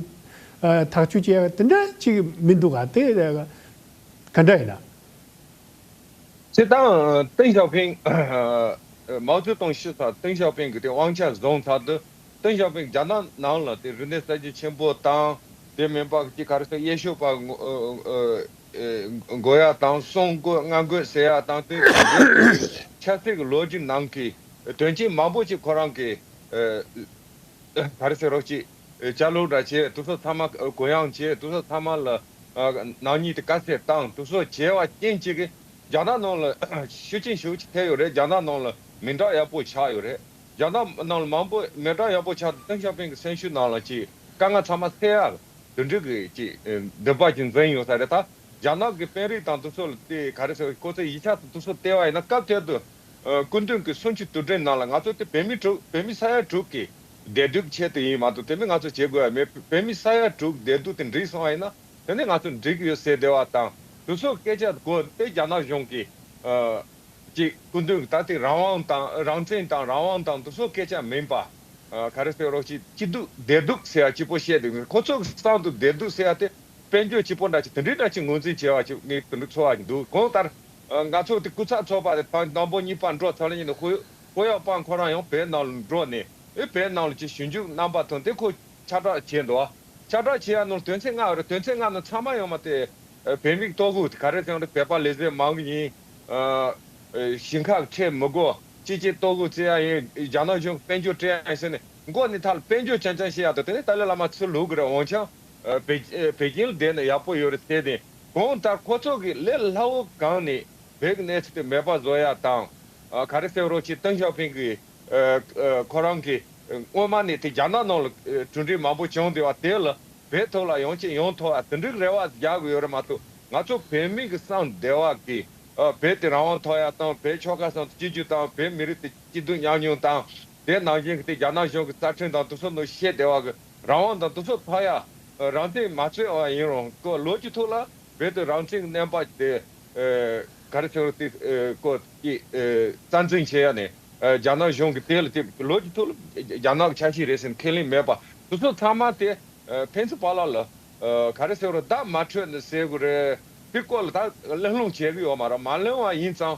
ཨ་ཐག་གཅོད་བྱེད་ཡ་དེ་འདྲ་ཅིག་མི་འདུག་ག་དེ་ག་འདྲ་ཡིན་ན། སྤྱིར་བཏང་ཏེང་ཞའོ་ཕིང་། མའོ་ཙེ་ཏུང་ཤི་ཚར་ཏེང་ཞའོ་ཕིང་གི་དེ་དབང་ཆ་བཟུང་ཚར་དུས་ཏེང་ཞའོ་ཕིང་རྒྱ་ནག་ནང་ལ་དེ་རིག་གནས་གསར་བརྗེ་ཆེན་པོ་དང་དེ་མིན་པ་ཅིག་ག་རེ་ཟེར་ཡེ་ཤུ་པ་དགོ་ཡ་དང་གསུང་དགོས་སྔ་འགོད་ཟེར་ཡ་དང་དེ་ཆབ་སྲིད་ཀྱི་ལོ་རྒྱུས་ནང་གི་དོན་རྐྱེན་མང་པོ་ཅིག་ཁོ་རང་གི་ག་རེ་ཟེར་རོགས་ཅིག་ཅ་ལག་འདྲ་བྱས་དུ་སོ་ཚང་མ་གུ་ཡངས་བྱས་དུ་སོ་ཚང་མ་ལ་ནག་ཉེས་དེ་དཀའ་སེལ་བཏང་དུ་སོ་བྱས་པ་རྐྱེན་གཅིག་གིས་རྒྱ་ནག་ནང་ལ་ཤུགས་རྐྱེན་ཞེ་པོ་ཅིག་ཐེབས་ཡོད་རེད། རྒྱ་ནག་ནང་ལ་མི་འདྲ་ཡག་པོ་ཆགས་ཡོད་རེད། རྒྱ་ནག་ནང་ལ་མང་པོ་མི་འདྲ་ཡག་པོ་ཆགས་ཏེ་ཏེང་ཞའོ་ཕིང་གི་སེམས་ཤུགས་ནང་ལ་ཅིག་དཀའ་ངལ་ཚང་མ་སེལ་ཡག་དེ་འདྲ་གི་ཅིག་འདུན་པ་ཅིག་འཛིན་ཡོད་ས་རེད་ད། རྒྱ་ནག་གི་དཔོན་རིགས་དང་དེ་ཚོ་ལ་དེ་ག་རེ་ཟེར་ཁོ་ཚོའི་ཡིག་ཆ་དང་དེ་ཚོ་བལྟས་པ་ཡིན་ན་སྐབས་དེ་དུས་སྐུ་མདུན་གྱི་གསུང་ཆོས་དུས་དྲན་ནང་ལ་ང་ཚོ་དེ་བོད་མི་དྲུག་བོད་མི་ས་ཡ་དྲུག་གི་བདེ་སྡུག་ཆེད་དུ་ཡིན་མ་གཏོགས་དེ་མིན་ང་ཚོ་བྱེད་དགོས་ཡ་མེད། བོད་མི་ས་ཡ་དྲུག་བདེ་སྡུག་དེ་འགྲིག་སོང་བ་ཡིན་ན་དེ་ནས་ང་ཚོ་འགྲིག་གི་ཡོད་ཟེར་བསྡད་པ་དང་དེ་ཚོ་སྐད་ཆ་གོ་དེ་རྒྱ་ནག་གཞུང་གིས། ཅིག་སྐུ་མདུན་ད་ལྟའི་རང་དབང་དང་རང་བཙན་དང་རང་དབང་དང་དེ་ཚོ་སྐད་ཆ་མིན་པ། ཨ་ག་རེ་ཟེར་རོགས་ཅིག་སྐྱིད་སྡུག་བདེ་སྡུག་ཟེར་ཡ་གཅིག་པོ་བཤད་འདུག་ཁོ་ཚོ་གི་བསམ་དུ་བདེ་སྡུག་ཟེར་ཡ་དེ་དཔལ་འབྱོར་གཅིག་པོ་འདྲ་ཅིག་དེ་འདྲའི་འདྲ་ཅིག་ངོས་འཛིན་བྱས་པ་ཅིག་ངས་དེ་འདྲ་ཚོར་བ་ཅིག་འདུག་གང་ལྟར་ང་ཚོ་དེ་སྐུ་ཚབ་ཚོགས་པ་དེ་ཐེངས་དང་པོ་གཉིས་པ་འགྲོ་ཚར་ལ་ཉིན་དུ་ཧུ་ཧུ་ཡག་པང་ཁོ་རང་ཡང་བོད་ནང་ལ་འགྲོ་ནས་ཨེ་བོད་ནང་ལ་ཅིག་ཞིབ་འཇུག་རྣམ་པ་དང་དེ་ཁོ་ཁྱབ་བསྒྲགས་བྱས་འདུག་ཁྱབ་བསྒྲགས་བྱས་ཡ་ནང་དོན་ཚན་ལྔ་ཡོད་རེད། དོན་ཚན་ལྔ་ནང་ཚང་མ་ཡོང་མ་དེ། བོད་མིའི་ལྟོ་གོས་དེ་ག་རེ་ཟེར་རེད། བོད་པ་ལས་བྱེད་མང་གི་ཡིན། ཞིང་ཁ་ཁྲལ་མི་དགོས། སྤྱི་སྤྱོད་ལྟོ་གོས་བཙལ་ཡ་ཡིན། རྒྱ་ནག་གཞུང་དཔལ་འབྱོར་སྤྲད་ཡ་ཡིན་ཟེར་ནས་མགོ་ནས་མཐའ་ལ་དཔལ་འབྱོར་རྐྱང་རྐྱང་བཤད་ཡ་དང་དེ་ནས་ཏཱ་ལའི་བླ་མ་ཚུར་ལོག་གི་རེད། འོན་ཀྱང་བེ་བེ་ཅིང་ལ་བསྡད་ན་ཡག་པོ་ཡོད་རེད་ཟེར་ཏེ་གང་ལྟར་ཁོ་ཚོ་གི་ལས་སླ་བོ་གང་ནས་བོད་ཀྱི་གནས་ཚུལ་དེ་མེད་པ་བཟོ་ཡ་དང་། ག་རེ་ཟེར་རོགས་ཅིག་ཏེང་ཞའོ་ཕིང་གི་ཁོ་རང་གི་སྔོན་མ་ནས་དེ་རྒྱ་ནག་ནང་ལ་གྲུབ་འབྲས་མང་པོ་བྱུང་བསྡད་པ་དེ་ལ་བོད་ཐོག་ལ་ཡོང་ཆེད་ཡོང་ཐུབ་པ་དེ་འདྲའི་རེ་བ་རྒྱག་གི་ཡོད་རེད་མ་གཏོགས་ང་ཚོ་བོད་མི་གི་སེམས་བདེ་བ་གི་བོད་དེ་རང་དབང་ཐོབ་ཡ་དང་བོད་ཆོལ་ཁ་གསུམ་གཅིག་གྱུར་དང་བོད་མི་རིགས་དེ་སྐྱིད་སྡུག་མཉམ་མྱོང་དང་དེ་ནང་བཞིན་གི་དེ་རྒྱ་ནག་གཞུང་གི་རྩ་ཁྲིམས་དང་དེ་ཚོ་ནང་བཤད་བསྡད་པ་གི་རང་དབང་དང་དེ་ཚོ་ཐོབ་ཡ་རང་བཙན་མ་རྩོད་པ་ཡིན་རུང་ཁོ་ལོ་རྒྱུས་ཐོག་ལ། བོད་དུ་རང་བཙན་གྱི་བསྣན་པ་དེ་ག་རེ་ཟེར་དེ་ཀོ་ཀི་རྩ་འཛིན་བྱེད་ཡ་ནས་རྒྱ་ནག་གཞུང་གི་དེ་ལ་དེ་ལོ་རྒྱུས་ཐོག་ལ་རྒྱ་ནག་གི་ཆ་ཤས་རེད་ཟེར་ཁས་ལེན་མེད་པ་དེ་ཚོ་ཚང་མ་དེ་ཕན་ཚུན་བར་ལ་ལ་ག་རེ་ཟེར་བར་བརྡ་མ་འཕྲོད་ནས་ཟེར་དགོས་རེད། དེ་སྐོར་ལ་ད་གླེང་སློང་བྱེད་ཀྱི་ཡོད་མ་རེད། མ་གླེང་བ་ཡིན་ཙང་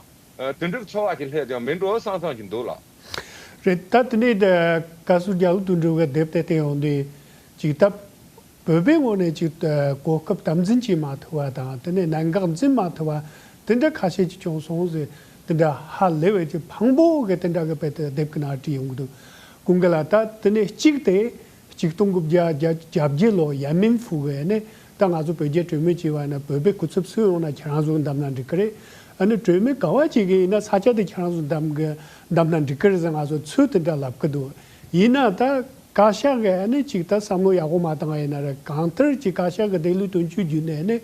དེ་འདྲའི་ཚོར་བ་ཞིག་སླེབས་ཀྱང་མི་འགྲོ་བསམ་བསམ་ཞིག་འདུག་ལགས། རེད། ད་དེ་ནས་བཀའ་ཟུར་རྒྱ་ལོ་དོན་གྲུབ་ཀྱི་དེབ་དེ་བལྟས་ཡོང་དུས་ཅིག་ད། བོད་པའི་ངོས་ནས་ཅིག་ཨ་གོ་སྐབས་དམ་འཛིན་བྱེད་མ་ཐུབ་པ་དང་། དེ་ནས་གནད་འགག་འཛིན་མ་ཐུབ་པ་དེ་འདྲ་ཁ་ཤས་ཅིག་བྱུང་སོང་ཟེར། དེ་འདྲ་ཧ་ལས་པའི་ཅིག་ཕངས་པོ་གི་དེ་འདྲ་གི་དཔེ་དེབ་ཀྱི་ནང་བྲིས་ཡོང་གི་འདུག་ཀུན་དགའ་ལགས། ད་དེ་ནས་གཅིག་དེ་ཆིག་སྟོང་དགུ་བརྒྱ་བརྒྱད་ཅུ་གྱ་བརྒྱད་ལོ་ཡན་མིན་ཧྥུ་གི་ནས་ད་ང་ཚོ་བོད་རྒྱ་གྲོས་མོལ་བྱས་པ་ན་བོད་པའི་སྐུ་ཚབ་སུ་ཡོང་ན་ཁྱེད་རང་ཚོ་བདམས་ན་འགྲིག་གི་རེད། ཨ་ནི་གྲོས་མོལ་ག་བ་བྱེད་ཀྱི་ཡིན་ན་ས་ཆ་དེ་ཁྱེད་རང་ཚོ་བདམས་གི་བདམས་ན་འགྲིག་གི་རེད་ཟེར་ང་ཚོ་ཚུལ་དེ་འདྲ་ལབ་གི་འདུག་ཡིན་ན་ད་བཀའ་ཤག་གིས་ཨ་ནི་ཅིག་ད་བསམ་བློ་ཡག་པོ་མ་བཏང་ཡིན་ན་རེད། གང་ལྟར་ཅིག་བཀའ་ཤག་གི་བདེ་ལུགས་དོན་གཅོད་བརྒྱུད་ནས་ཨ་ནི་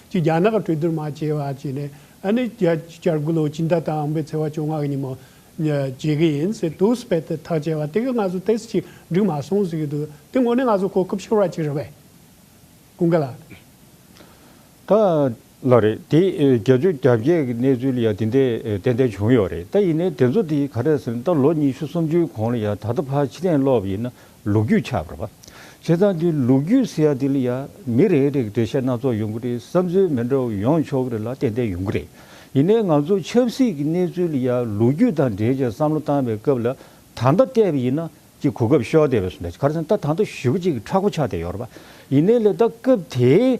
ཅིག་རྒྱ་ནག་གི་གྲོས་བསྡུར་མ་བྱས་པ་བྱས་ནས་ཨ་ནི་བརྒྱད་ཅུ་གྱ་དགུ་ལོ་སྤྱི་ཟླ་དང་པོའི་ཚེས་པ་བཅོ་ལྔ་གི་ཉིན་མོ་བྱེད་ཀྱི་ཡིན་ཟེར་འདུག་དཔེ་དེ་ཐག་བཅད་པ་དེ་གིས་ང་ཚོ་ཏོག་ཙམ་ཅིག་འགྲིག་མ་སོང་ཟེར་གྱི་འདུག་དེ་དངོས་གནས་ང་ཚོ་གོ་སྐབས་ཤོར་བ་ཅིག་རེད་པས། ཀུན་དགའ་ལགས། ད་ལགས་རེད། དེ་ཨེ་བརྒྱད་ཅུ་གྱ་བརྒྱད་ཀྱི་གནས་ཚུལ་ལ་ཡང་དེ་འདྲའི་ཨེ་ཏན་ཏན་བྱུང་ཡོད་རེད། ད་ཡིན་ནའི་དེ་ཚོ་དེ་ག་རེ་ཟེར་ན་ད་ལོ་ཉི་ཤུ་སུམ་ཅུའི་གོང་ལ་ཡང་ད་ལྟ་ཕར་ཕྱིར་འཐེན་ཀློག་པ་ཡིན་ན་ལོ་རྒྱུས་ཆགས་པ་རེད་པ། བྱས་ཙང་དེ་ལོ་རྒྱུས་ཟེར་ཡ་དེ་ལ་ཡང་མི་རེ་རེ་གི་འགྲེལ་བཤད་སྣ་ཚོགས་ཡོང་གི་རེད། བསམ་ཚུལ་མི་འདྲ་བ་ཡོང་ཆོག་གི་རེད་ལ་ཏན་ཏན་ཡོང་གི་རེད། ཡིན་ནའི་ང་ཚོ་ཆབ་སྲིད་ཀྱི་གནས་ཚུལ་ལ་ཡང་ལོ་རྒྱུས་དང་འབྲེལ་བྱས་བསམ་བློ་བཏང་བའི་སྐབས་ལ་ད་ལྟ་བལྟས་པ་ཡིན་ན། ཀྱི་གོ་སྐབས་ཤོར་བསྡད་པའི་བཟོ་འདྲ། ག་རེ་ཟེར་ན་ད་ད་ལྟ་ཞེ་པོ་ཅིག་མཁྲེགས་པོ་ཆགས་བསྡད་ཡོད་རེད་པ། ཡིན་ནའི་ལས་ད་སྐབས་དེའི་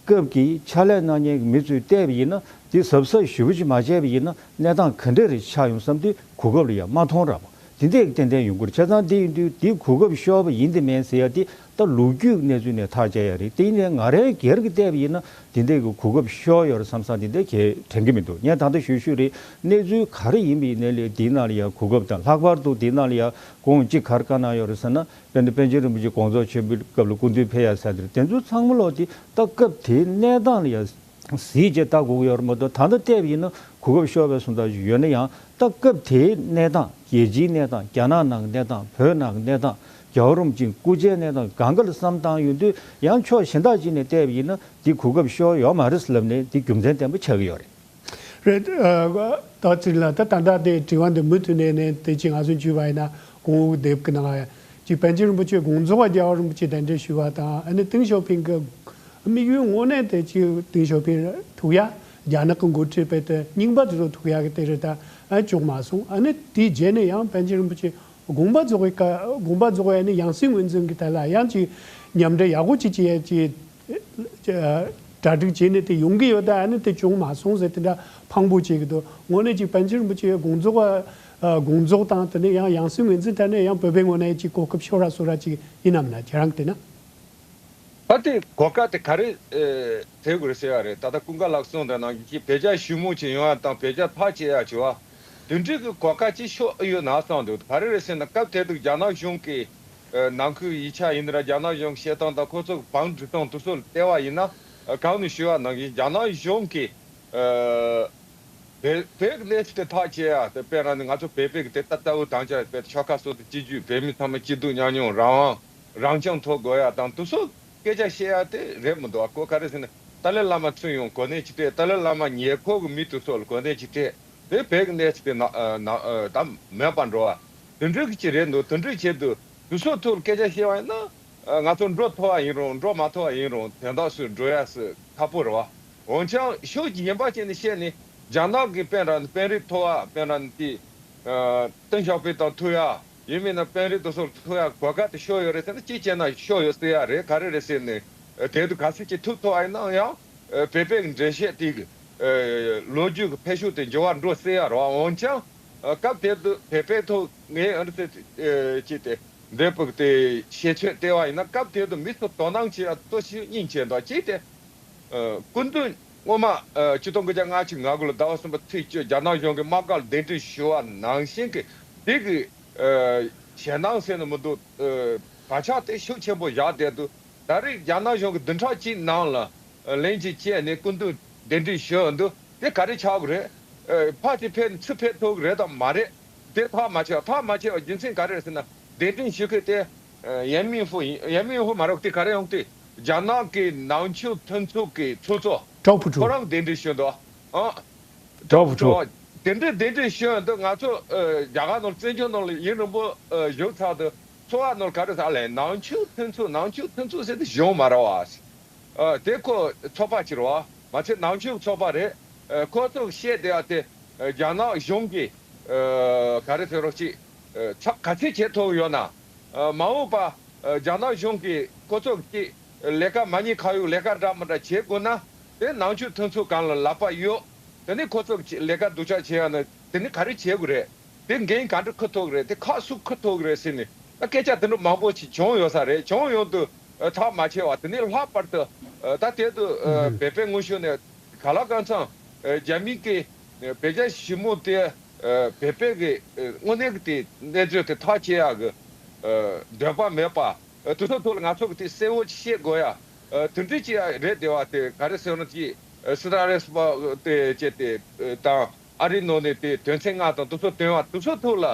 སྐབས་ཀྱི་ཕྱག་ལས་གནང་མཁན་གྱི་མི་ཚོས་བལྟས་པ་ཡིན་ན་དེ་གཟབ་གཟབ་ཞེ་པོ་ཅིག་མ་བྱས་པ་ཡིན་ན་གནས་སྟངས་ག་འདྲ་རེ་ཆགས་ཡོང་བསམ་དུས་གོ་སྐབས་ལ་ཡང་མ་མཐོང་ར་པོ་དེ་འདྲས་ཏན་ཏན་ཡོང་གི་རེད། བྱས་ཙང་དེ་ཡིན་དུས་དེ་གོ་སྐབས་ཤོར་བ་ཡིན་དེ་མིན་ཟེར་ཡ་དེ་ད་ལོ་རྒྱུས་གནས་ཚུལ་ནས་ཐག་བཅད་ཡ་རེད། དེ་ཡིན་ནའི་ང་རང་སྒེར་གྱིས་བལྟས་པ་ཡིན་ན། དེ་འདྲའི་གི་གོ་སྐབས་ཤོར་ཡོད་རེད་བསམ་བསམ་དེ་འདྲ་གས་དྲན་གྱི་མི་འདུག་ངས་ད་ལྟ་ཞུས་ཞུས་རེད། གནས་ཚུལ་ག་རེ་ཡིན་པ་ཡིན་ནའི་ལས་དེའི་ནང་ལ་ཡང་གོ་སྐབས་དང་། ལྷག་པར་དུ་དེའི་ནང་ལ་ཡང་གོང་གཅིག་ག་རེ་བཀའ་གནང་ཡོད་རེད་ཟེར་ན། དཔེར་ན་པཎ་ཆེན་རིན་པོ་ཆེ་དགོངས་རྫོགས་ཆེན་པོའི་སྐབས་ལ་སྐུ་མདུན་ཕེབས་ཡ་ཟེར་དེ་རེད། དེ་ཚོ་ཚང་མ་ལོག་དེ་ད་སྐབས་དེའི་གནས་སྟངས་ལ་ཡང་གཟིགས་བྱས་ལྟ་དགོས་ཀྱི་ཡོད་རེད་མ་གཏོགས། ད་ལྟ་བལྟས་པ་ཡིན་ན་གོ་སྐབས་ཤོར་བའི་བཟོ་འདྲ་ཞིག་ཡོད་ན་ཡང་། ད་སྐབས་དེའི་གནས་སྟངས། རྒྱལ་སྤྱིའི་གནས་སྟངས། རྒྱ་ནག་ནང་གི་གནས་སྟངས། བོད་ནང་གི་གནས་སྟངས། རྒྱལ་བ་རིན་པོ་ཆེའི་སྐུ་ཕྱྭའི་གནས་སྟངས་སྒང་ག་ལ་བསམ་བཏང་ཡོང་དུས་ཡང་ཕྱོགས་གཞན་དག་ཅིག་ནས་བལྟས་པ་ཡིན་ན་འདི་གོ་སྐབས་ཤོར་ཡོད་མ་རེད་ལབ་ནས་འདི་རྒྱུ་མཚན་ལྡན་པ་ཆགས་ཀྱི་ཡོད་རེད། རེད། ཨ་ད་ཚིག་ལ་ད་ད་ལྟ་དེ་དྲི་བ་འདི་མུ་མཐུད་ནས་ནས་དེ་ཅིག་ང་ཚོ་འཇུས་པ་ཡིན་ན་གོང་འོག་དེབ་ཀྱི་ནང་ཅིག་པཎ་ཆེན་རིན་པོ་ཆེ་དགོངས་རྫོགས་པ་རྒྱལ་བ་རིན་པོ་ཆེ་གདན་འདྲེན་ཞུས་པ་དང་། ཨ་ནི་ཏེང་ཞའོ་ཕིང་གི་དམིགས་ཡུལ་དངོས་གནས་དེ་ཅིག་ཏེང་ཞའོ་ཕིང་ཐུག་ཡ། རྒྱ་ནག་གི་འགོ་ཁྲིད་དཔེ་དེ་རྙིང་པ་དེ་ཚོ་ཐུག་ཡག་གི་དེ་རེད། ད་ཨ་བྱུང་མ་སོང་། ཨ་ནི་དེའི་རྗེས་ནས་ཡང་པཎ་ཆེན་རིན་པོ་ཆེ་དགོངས་པ་རྫོགས་པའི་སྐབས། དགོངས་པ་རྫོགས་པའི་ཨ་ནི་ཡང་སྲིད་ངོས་འཛིན་གྱི་ཐད་ལ་ཡང་ཅིག་མཉམ་འབྲེལ་ཡག་པོ་ཅིག་བྱེད་ཡ་ཅིག་གྲ་སྒྲིག་བྱས་ནས་དེ་ཡོང་གི་ཡོད། ད་ཨ་ནི་དེ་བྱུང་མ་སོང་ཟེར་དེ་འདྲ་ཕངས་པོ་བྱེད་ཀྱི་འདུག་དངོས་གནས་ཅིག་པཎ་ཆེན་རིན་པོ་ཆེ་དགོངས་རྫོགས་པ་དགོངས་རྫོགས་དང་དེ་ནས་ཡང་ཡང་སྲིད་ངོས་འཛིན་ཐད་ནས་ཡང་བོད་པའི་ངོས་ནས་ཅིག་གོ་སྐབས་ཤོར་བ་བཟོ་འདྲ་ཅིག་ཡིན་ནམ་ན། ཁྱེད་རང་གིས་བལྟས་ན། ད་དེ་གོ་སྐབས་དེ་ག་རེ་ཨེ་ཐེབས་དགོས་རེད་ཟེར་བ་རེད། ད་ལྟ་ཀུན་དགའ་ལགས་གསུངས་དོན་ནང་བཞིན་བོད་རྒྱ་ཞི་མོལ་ཅིག་ཡོང་ཡ་དང་བོད་རྒྱ་ཐག་བཅད་ཡ་བྱེད་པ་དེ་འདྲའི་གི་གོ་སྐབས་ཅིག་ཤོར་ཨེ་ཡོད་ན་བསམ་འདུག་ག་རེ་རེད་ཟེར་ན་སྐབས་དེ་དུས་རྒྱ་ནག་གཞུང་གི་ཨེ་ནང་ཁུལ་ཡིག་ཆ་ཡིན་ན་ར་རྒྱ་ནག་གཞུང་གི་བཤད་སྟངས་དང་ཁོ་ཚོ་གི་བང་སྒྲིག་སྟངས་དེ་ཚོ་ལ་བལྟས་པ་ཡིན་ན། ཨེ་གང་ནས་ཞུས་པ་ནང་བཞིན་རྒྱ་ནག་གཞུང་གི་ཨེ་བོད་བོད་ཀྱི་གནས་ཚུལ་དེ་ཐག་བཅད་ཡ་དེ། དཔེར་ན་ནི་ང་ཚོ་བོད་པའི་གི་དེ་ད་ལྟ་བུ་དང་ཆ་བོད་ཆོལ་ཁ་གསུམ་དང་སྤྱི་རྒྱུད་བོད་མི་ཚང་མ་སྐྱིད་སྡུག་མཉམ་མྱོང་རང་དབང་རང་སྐྱོང་ཐོབ་དགོས་ཡ་དང་དེ་ཚོ་སྐད་ཆ་བཤད་ཡ་དེ་རེད་མི་འདུག་ག་ཁོ་ག་རེ་ཟེར་ན་ཏཱ་ལའི་བླ་མ་ཚུར་ཡོང་གོ་གནས་ཅིག་སྤྲད། ཏཱ་ལའི་བླ་མ་ཉེ་འཁོར་གྱི་མི་དེ་ཚོ་ལ་གོ་གནས་ཅིག་སྤྲད་དེ་བོད་ཀྱི་གནས་ཚུལ་དེ་ན་ཨ་ན་ཨ་ད་མེད་པ་འགྲོ་བ་དེ་འདྲ་གི་ཅིག་རེད་འདུག་དེ་འདྲའི་ཆེད་དུ་དེ་ཚོ་ཐོག་ལ་སྐད་ཆ་བཤད་པ་ཡིན་ན། ཨ་ང་ཚོ་འགྲོ་ཐུབ་པ་ཡིན་རུང་འགྲོ་མ་ཐུབ་པ་ཡིན་རུང་དོན་དག་སུ་འགྲོ་ཡ་སུ་ཁག་པོ་རེད་བ། འོན་ཀྱང་ཕྱོགས་ཀྱི་གཞན་པ་བྱས་ནས་བཤད་ནས་རྒྱ་ནག་གི་དཔོན་ར་དཔོན་རིགས་ཐུག་པ། དཔོན་ར་དེ་ཨ་ཏེང་ཞའོ་ཕིང་དང་ཐུག་ཡ། ཡིན་མིན་ན་དཔོན་རིགས་དེ་ཚོར་ཐུག་ཡ་གོ་སྐབས་དེ་ཤོར་ཡོད་རེད་ཟེར་ན་ཅིག་བྱས་ན་ཤོར་ཡོད་ཟེར་ཡ་རེད། ག་རེ་རེད་ཟེར་ནས་དེ་དུས་ག་ཚོད་ཅིག་ཐུག་ཐུབ་པ་ཡིན་ན་ཡང་བོད་པའི་འགྲེལ་བཤད་དེ་གི་ལོ་རྒྱུས་ཀྱི་འཕེལ་ཤུགས་དེ་འགྱུར་བ་འགྲོ་སྲིད་ཡ་རེད་བ། འོན་ཀྱང་སྐབས་དེ་དུས་བོད་པའི་ཐོག་ངས་ཨ་ནི་ཟེར་ཅིག་དེ་འདས་པོ་དེ་བཤད་ཚོད་བལྟས་པ་ཡིན་ན་སྐབས་དེ་དུས་མི་ཚོ་དོ་སྣང་བྱེད་ཡ་ཏོག་ཙམ་སྙིང་རྗེ་འདུག་ཅིག་དེ། ཨ་སྐུ་མདུན་སྔོན་མ་ཨ་ཆིག་སྟོང་དགུ་བརྒྱ་ལྔ་བཅུ་ང་དགུ་ལོ་ཟླ་བ་གསུམ་པ་ཚེས་བཅུ་རྒྱ་ནག་གཞུང་གི་དམག་སྒར་གདན་འདྲེན་ཞུ་བ་ནང་བཞིན་གྱི་དེ་གི་ཨ་ཞེད་སྣང་ཟེར་ནི་མི་འདུག་ཨ་བག་ཆགས་དེ་ཤུགས་ཆེན་པོ་བཞག་བསྡད་འདུག་ད་རེས་རྒྱ་ནག་གཞུང་གི་བདུན་ཕྲག་གཅིག་ནང་ལ་ཨ་ལན་གཅིག་བྱས་ནས་སྐུ་མདུན་གདན་འདྲེན་ཞུ་འདུག་དེ་ག་རེ་ཆགས་ཀྱི་རེད། ཨ་ཕར་ཅིག་ཕེབས་ནས་ཚུར་ཕེབས་ཐུབ་ཀྱི་རེད་དམ་མ་རེད། དེ་ཐག་མ་ཆོད། ཐག་མ་ཆོད་པའི་རྒྱུ་མཚན་ག་རེ་རེད་ཟེར་ན། གདན་འདྲེན་ཞུ་མཁན་དེ་ཨ་ཡན་མིན་ཧྥུ་ཡིན། ཡན་མིན་ཧྥུ་མ་རེད། དེ་ག་རེ་ཡོང་དེ་རྒྱ་ནག་གི་ནང་ཆོས་མཐུན་ཚོགས་ཀྱི་ཚོགས་གཙོ་ཀྲའོ་ཕུ་ཁྲོ། ཁོ་རང་གདན་འདྲེན་ཞུ་འདུག་ཨ། ཀྲའོ་ཕུ་ཁྲོ། དེ་འདྲའི་གདན་འདྲེན་ཞུ་འདུག་ང་ཚོ་ཨ་རྒྱ་གར་ནང་བཙན་བྱོལ་ནང་ལ་ཡུན་རིང་པོ་ཨ་བཞུགས་ཚར་དུས་ཚོགས་པ་ནང་ག་རེ་ཟེར་ལས་ནང་ཆོས་མཐུན་ཚོགས་ནང་ཆོས་མཐུན་ཚོགས་ཟེར་དེ་གཞུང་མ་རེད་བ། ཨ་དེ་ཁོ་ཚོགས་པ་ཅིག་རེད་བ། མ་ཚད་ནང་ཆོས་ཚོགས་པ་རེད། ཨ་ཁོ་ཚོས་བཤད་བསྡད་ཡ་དེ་ཨ་རྒྱ་ནག་གཞུང་གིས་ཨ་ག་རེ་ཟེར་རོགས་ཅིག་ཨ་ཚབ་ག་ཚད་བྱེད་ཐུབ་ཡོད་ན། ཨ་མ་འོངས་པ་ཨ་རྒྱ་ནག་གཞུང་གིས་ཁོ་ཚོ་གི་ ལས་ཀ་མ་ཉེས་ཁ་གཡོགས་ལས་ཀ་འདྲ་མི་འདྲ་བྱེད་དགོས་ན། དེ་ནང་ཆོས་མཐུན་ཚོགས་སྒང་ལ་ལག་པ་གཡོག་དེ་ནས་ཁོ་ཚོ་ལས་ཀ་སྡུག་ཅག་བྱེད་ཡ་ན་དེ་ནས་ག་རེ་བྱེད་དགོས་རེད། དེ་འགན་ག་འདྲ་འཁུར་ཐུབ་ཀྱི་རེད། དེ་ཁག་སུ་འཁུར་ཐུབ་ཀྱི་རེད་ཟེར་ནས་ད་སྐད་ཆ་དེ་འདྲ་མང་པོ་ཞིག་བྱུང་ཡོད་ས་རེད། བྱུང་ཡོང་དུས་ཐག་མ་ཆད་པ་དེ་ནས་ལྷག་པར་དུ་ད་དེ་དུས་བོད་པའི་དངོས་ཤུགས་ནས་ག་ལ་གང་འཚམ་རྒྱ་མི་གི་བོད་རྒྱ་ཞི་མོལ་དེ་བོད་པའི་གི་དངོས་གནས་ཀྱི་དེ་གནས་ཚུལ་དེ་ཐག་བཅད་ཡག་གི་འདོད་པ་མེད་པ། དེ་ཚོ་ཐོག་ལ་ང་ཚོ་གི་དེ་གསལ་བོ་ཅིག་བཤད་དགོས་ཡ། དེ་འདྲ་ཅིག་ཡ་རེད་དེ་བ་དེ་ག་རེ་ཟེར་ན་ཅིག་སི་ཏཱ་རེས་པ་དེ་བྱས་ཏེ་དང་ཨ་རིའི་ནང་ནས་དེ་དོན་ཚན་ལྔ་དང་དེ་ཚོ་དོན་བ་དེ་ཚོ་ཐོག་ལ་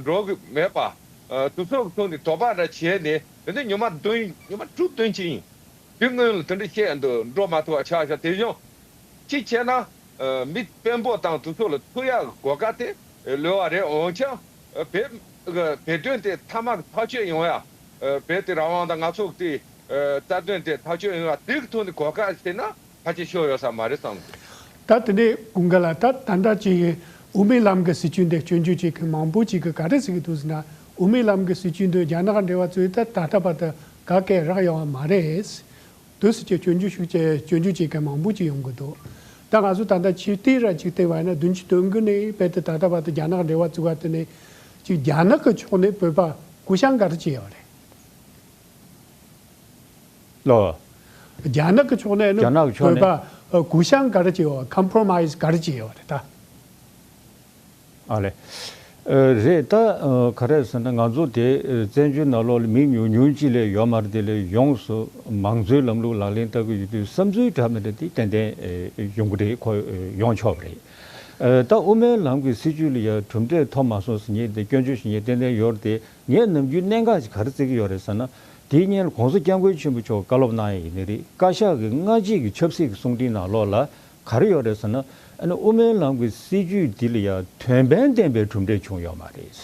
འགྲོ་གི་མེད་པ། དེ་ཚོ་གི་ཐོག་ནས་དོགས་པ་འདྲ་བྱས་ནས་དེ་ནས་ཉི་མ་བདུན་ཉི་མ་དྲུག་བདུན་ཅིག་ཡིན། དེ་སྔོན་ལ་དེ་འདྲ་བཤད་འདུག་འགྲོ་མ་ཐུབ་པ་ཆགས་ཤག་དེ་བཞིན་གཅིག་བྱས་ན། མི་དཔོན་པོ་དང་དེ་ཚོ་ལ་ཐུག་ཡག་གོ་སྐབས་དེ་ལོས་པ་རེད། འོན་ཀྱང་བོད་བོད་དོན་དེ་མཐའ་མ་ཐག་གཅོད་ཡོང་ཡ། བོད་དེ་རང་དབང་དང་ང་ཚོ་དེ་རྩ་དོན་དེ་ཐག་གཅོད་ཡོང་ཡ་དེ་གི་ཐོག་ནས་གོ་སྐབས་བྱས་ན་ཕལ་ཆེར་ཤོར་ཡོད་ས་མ་རེད་བསམ། ད་དེ་ནས་ཀུན་དགའ་ལགས། ད་ད་ལྟ་ཅིག་དབུ་མའི་ལམ་གྱི་སྲིད་བྱུས་འདི་སྐྱོན་བརྗོད་བྱེད་མཁན་མང་པོ་ཅིག་གིས་ག་རེ་ཟེར་གྱི་འདུག་ཟེར་ན། དབུ་མའི་ལམ་གྱི་སྲིད་བྱུས་འདི་རྒྱ་ནག་འབྲེལ་བ་བཙུགས་ད་ད་ལྟ་བར་དུ་ག་གེ་རག་ཡོད་པ་མ་རེད། དུས་སུ་ཅིག་སྐྱོན་བརྗོད་ཤུགས་ཆེ་སྐྱོན་བརྗོད་བྱེད་མཁན་མང་པོ་ཅིག་ཡོང་གི་འདུག་ད་ང་ཚོ་ད་ལྟ་ཕྱི་དེ་ར་ཅིག་བལྟས་པ་ཡིན་ན་བདུན་ཅུ་དོན་དགུ་ནས་བལ་ཏེ་ད་ལྟ་བར་དུ་རྒྱ་ནག་འབྲེལ་བ་བཙུགས་པ་དེ་ནས་ཅིག་རྒྱ་ནག་གི་ཕྱོགས་ནས་བོད་པ་སྐུ་ཞབས་ག་རེ་བྱས་ཡོད་རེད། ལོ། རྒྱ་ནག་གི་ཕྱོགས་ནས་ནི་རྒྱ་ནག་གི་ཕྱོགས་བོད་ནས་པ་ཨ་སྐུ་ཞབས་ག་རེ་བྱས་ཡོད། ཀམ་པོ་རོ་མའི་ཛི་ག་རེ་བྱས་ཡོད་རེད་ད། ཨ་ལེ། ཨ་རེད་ད། ཨ་ག་རེ་ཟེར་ན་ང་ཚོ་དེ་ཨ་བཙན་བྱོལ་ནང་ལོགས་ལ་མི་ཉུང་ཉུང་ཅིག་ལས་ཡོད་མ་རེད། དེ་ལས་ཡོངས་སུ་མང་གཙོའི་ལམ་ལུགས་ལག་ལེན་བསྟར་གྱི་ཡོད་དུས་བསམ་ཚུལ་འདྲ་མི་འདྲ་དེ་ཏན་ཏན་ཨ་ཡོང་གི་རེད། ཁོ་ཨ་ཡོང་ཆོག་པ་རེད། ཨ་ད་དབུ་མའི་ལམ་གྱི་སྲིད་བྱུས་ལ་ཡང་གྲུབ་འབྲས་ཐོབ་མ་སོང་ཟེར་མཁན་དེ་སྐྱོན་བརྗོད་བྱེད་མཁན་ཏན་ཏན་ཡོད་རེད་དེ། ངས་ནམ་རྒྱུན་གནད་འགག་ཅིག་ག་རེ་བརྩི་གི་ཡོད་རེད་ཟེར་ན། དེའི་སྔོན་ལ་༸གོང་ས་༸སྐྱབས་མགོན་ཆེན་པོ་མཆོག་བཀའ་སློབ་གནང་ཡ་ཡིན་ནི་རེད། བཀའ་ཤག་གི་སྔ་རྗེས་ཀྱི་ཆབ་སྲིད་ཀྱི་གསུང་འཕྲིན་ནང་ལོགས་ལ་ག་རེ་ཡོད་རེད་ཟེར་ན། ཨ་ནི་དབུ་མའི་ལམ་གྱི་སྲིད་བྱུས་འདི་ལ་ཡང་དོན་ཕན་ལྡན་པའི་གྲུབ་འབྲས་བྱུང་ཡོད་མ་རེད།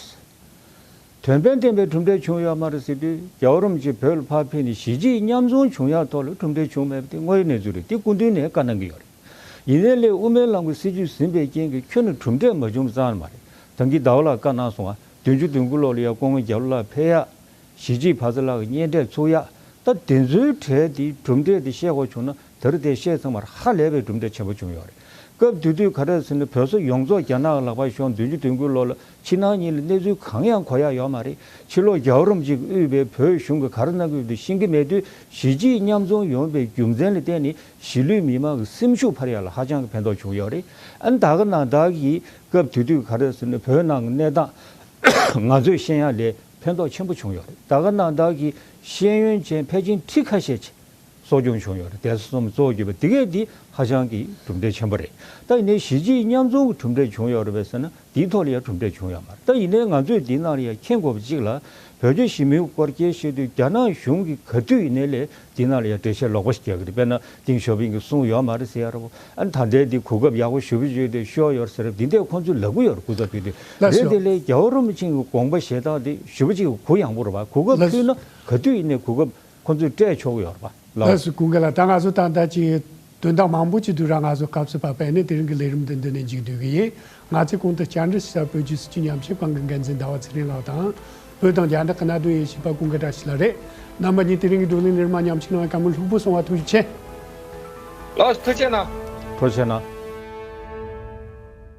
དོན་ཕན་ལྡན་པའི་གྲུབ་འབྲས་བྱུང་ཡོད་མ་རེད་ཟེར་དུས་རྒྱལ་བ་རིན་པོ་ཆེ་བོད་ལ་ཕར་ཕེབས་ནས་གཞིས་བྱེས་མཉམ་འཛོམས་བྱུང་ཡག་ཐོག་ལ་གྲུབ་འབྲས་བྱུང་མེད་པ་དེ་དངོས་ཡོད་གནས་ཚུལ་རེད། དེ་སྐུ་མདུན་ནས་བཀའ་གནང་གི་ཡོད་རེད། ཡིན་ནའི་ལས་དབུ་མའི་ལམ་གྱི་སྲིད་བྱུས་ཟིན་པའི་རྐྱེན་གྱིས་ཁྱོན་ནས་གྲུབ་འབྲས་མ་བྱུང་བ་ཙམ་མ་རེད། ད་གིན་ཟླ་བ་ལགས་བཀའ་གནང་སོང་ང་། བདུན་ཅུ་དོན་དགུ་ལོ་ལ་ཡ་སྐུ་ངོ་རྒྱ་ལོ་ལགས་ཕེབས་ཡག་གཞིས་བྱེས་ཕ་ཚ་ལགས་ཀྱི་གཉེན་འཕྲད་ཚུགས་ཡག་ད་དེ་ཚོའི་གྲས་དེ་གྲུབ་འབྲས་དེ་བཤད་དགོས་བྱུང་ན་ད་རེས་དེ་བཤད་ཚང་མར་ཧ་ལས་པའི་གྲུབ་འབྲས་ཆེན་པོ་བྱུང་ཡོད་རེད། སྐབས་དེ་དུས་ག་རེ་ཟེར་ན་བོད་ས་ཡོངས་རྫོགས་རྒྱ་ནག་གི་ལག་པར་ཤོར། བདུན་ཅུ་དོན་དགུ་ལོ་ལ་ཕྱི་ནང་གཉིས་ལ་གནས་ཚུལ་གང་ཡང་གོ་ཡག་ཡོད་མ་རེད། ཕྱི་ལོགས་རྒྱལ་བ་རིན་པོ་ཆེ་གིས་དབུས་པའི་བོད་གཞུང་གིས་ག་རེ་གནང་གི་ཡོད་དེ་ཤེས་ཀྱི་མེད་དུས་གཞིས་བྱེས་མཉམ་འཛོམས་ཡོང་བའི་རྒྱུ་མཚན་ལ་བརྟེན་ནས་གཞིས་ལུས་མི་མང་གི་སེམས་ཤུགས་འཕར་ཡག་ལ་ཧ་ཅང་གི་ཕན་ཐོགས་བྱུང་ཡོད་རེད། ཨ་ནི་ད་ག་ནང་བདག་གིས་སྐབས་དེ་དུས་ག་རེ་ཟེར་ན་བོད་ནང་གི་གནས་སྟངས་ང་ཚོས་ཤེས་ཡག་ལས་ཕན་ཐོགས་ཆེན་པོ་བྱུང་ཡོད་རེད། ད་ག་ནང་བདག་གིས་ཤེས་ཡོན་ཅན་ཕལ་ཆེར་ཁྲི་ཁ་ཤས་ཅིག་གསོ་སྐྱོང་བྱུང་ཡོད་རེད། གདན་ས་གསུམ་གཙོ་བོ་གྱུར་པ་དེ་གས་འདི་ཧ་ཅང་གི་གྲུབ་འབྲས་ཆེན་པོ་རེད། ད་ཡིན་ནའི་གཞིས་བྱེས་མཉམ་འཛོམས་ཀྱི་གྲུབ་འབྲས་བྱུང་ཡོད་རེད་པས་ཟེར་ན་དེའི་ཐོག་ལ་ཡང་གྲུབ་འབྲས་བྱུང་ཡོད་མ་རེད། ད་ཡིན་ནའི་ང་ཚོས་འདི་ནང་ལ་ཡང་མཁྱེན་དགོས་པ་གཅིག་ལ་བོད་རྒྱ་ཞི་མོལ་སྐོར་སྐྱོད་བཤད་དུས་རྒྱ་ནག་གཞུང་གིས་ག་དུས་ཡིན་ནའི་ལས་འདི་ནང་ལ་ཡང་འགྲེལ་བཤད་ལོག་པ་ཞིག་རྒྱག་གི་རེད། དཔེར་ན་ཏིང་ཞའོ་ཕིང་གིས་གསུངས་ཡོད་མ་རེད་ཟེར་ཡ་རེད་པོ། ཨ་ནི་ད་ལྟའི་འདི་གོ་སྐབས་ཡག་པོ་ཞེ་པོ་ཅིག་དེ་ཤོར་ཡོད་ཟེར་རབས་འདི་འདྲས་ཁོང་ཚོས་ལབ་གི་ཡོད་རེད། སྐུ་ཚབ་དེ་དུས་ལགས་རེད། སོ། དེ་ལས་རྒྱལ་བ་རིན་པོ་ཆེ་གི་དགོངས་པ་བཞེས་སྟངས་དེ་ཞེ་པོ་ཅིག་གུ་ཡངས་པོ་རེད་པ། གོ་སྐབས་ལགས་སོ། ཕུལ་ན་ག་དུས་ཡིན་ནའི་གོ་སྐབས་ཁོང་ཚོས་སྤྲད་ཆོག་གི་ཡོད་རེད་པ། ལགས། ལགས་སོ། ཀུན་དགའ་ལགས། ད་ང་ཚོ་ད་ལྟ་ཅིག་དོན་དག་མང་པོ་ཅིག་འདུག་ར། ང་ཚོ་སྐབས་སུ་བབས་པས་ནི་དེ་རིང་གི་ལས་རིམ་འདི་འདི་ནས་མཇུག་བསྡུ་གི་ཡིན། ང་ཚོའི་གོང་དུ་བཅར་འདྲི་ཞུ་ས་བོད་བརྒྱུད་སྲིད་བྱུས་ཉམས་ཞིབ་ཁང་གི་འགན་འཛིན་ཟླ་བ་ཚེ་རིང་ལགས་དང་། བོད་དང་རྒྱ་ནག་གི་གནད་དོན་དབྱེ་ཞིབ་པ་ཀུན་དགའ་བཀྲ་ཤིས་ལགས་རེད། རྣམ་པ་གཉིས་དེ་རིང་གི་བགྲོ་གླེང་ལས་རིམ་མ་མཉམ་ཞུགས་གནང་བའི་བཀའ་མོལ་ལྷུག་པོ་གསུང་བ་ཐུགས་རྗེ་ཆེ། ལགས་སོ། ཐུགས་རྗེ་གནང་། ཐུགས་རྗེ་གནང་།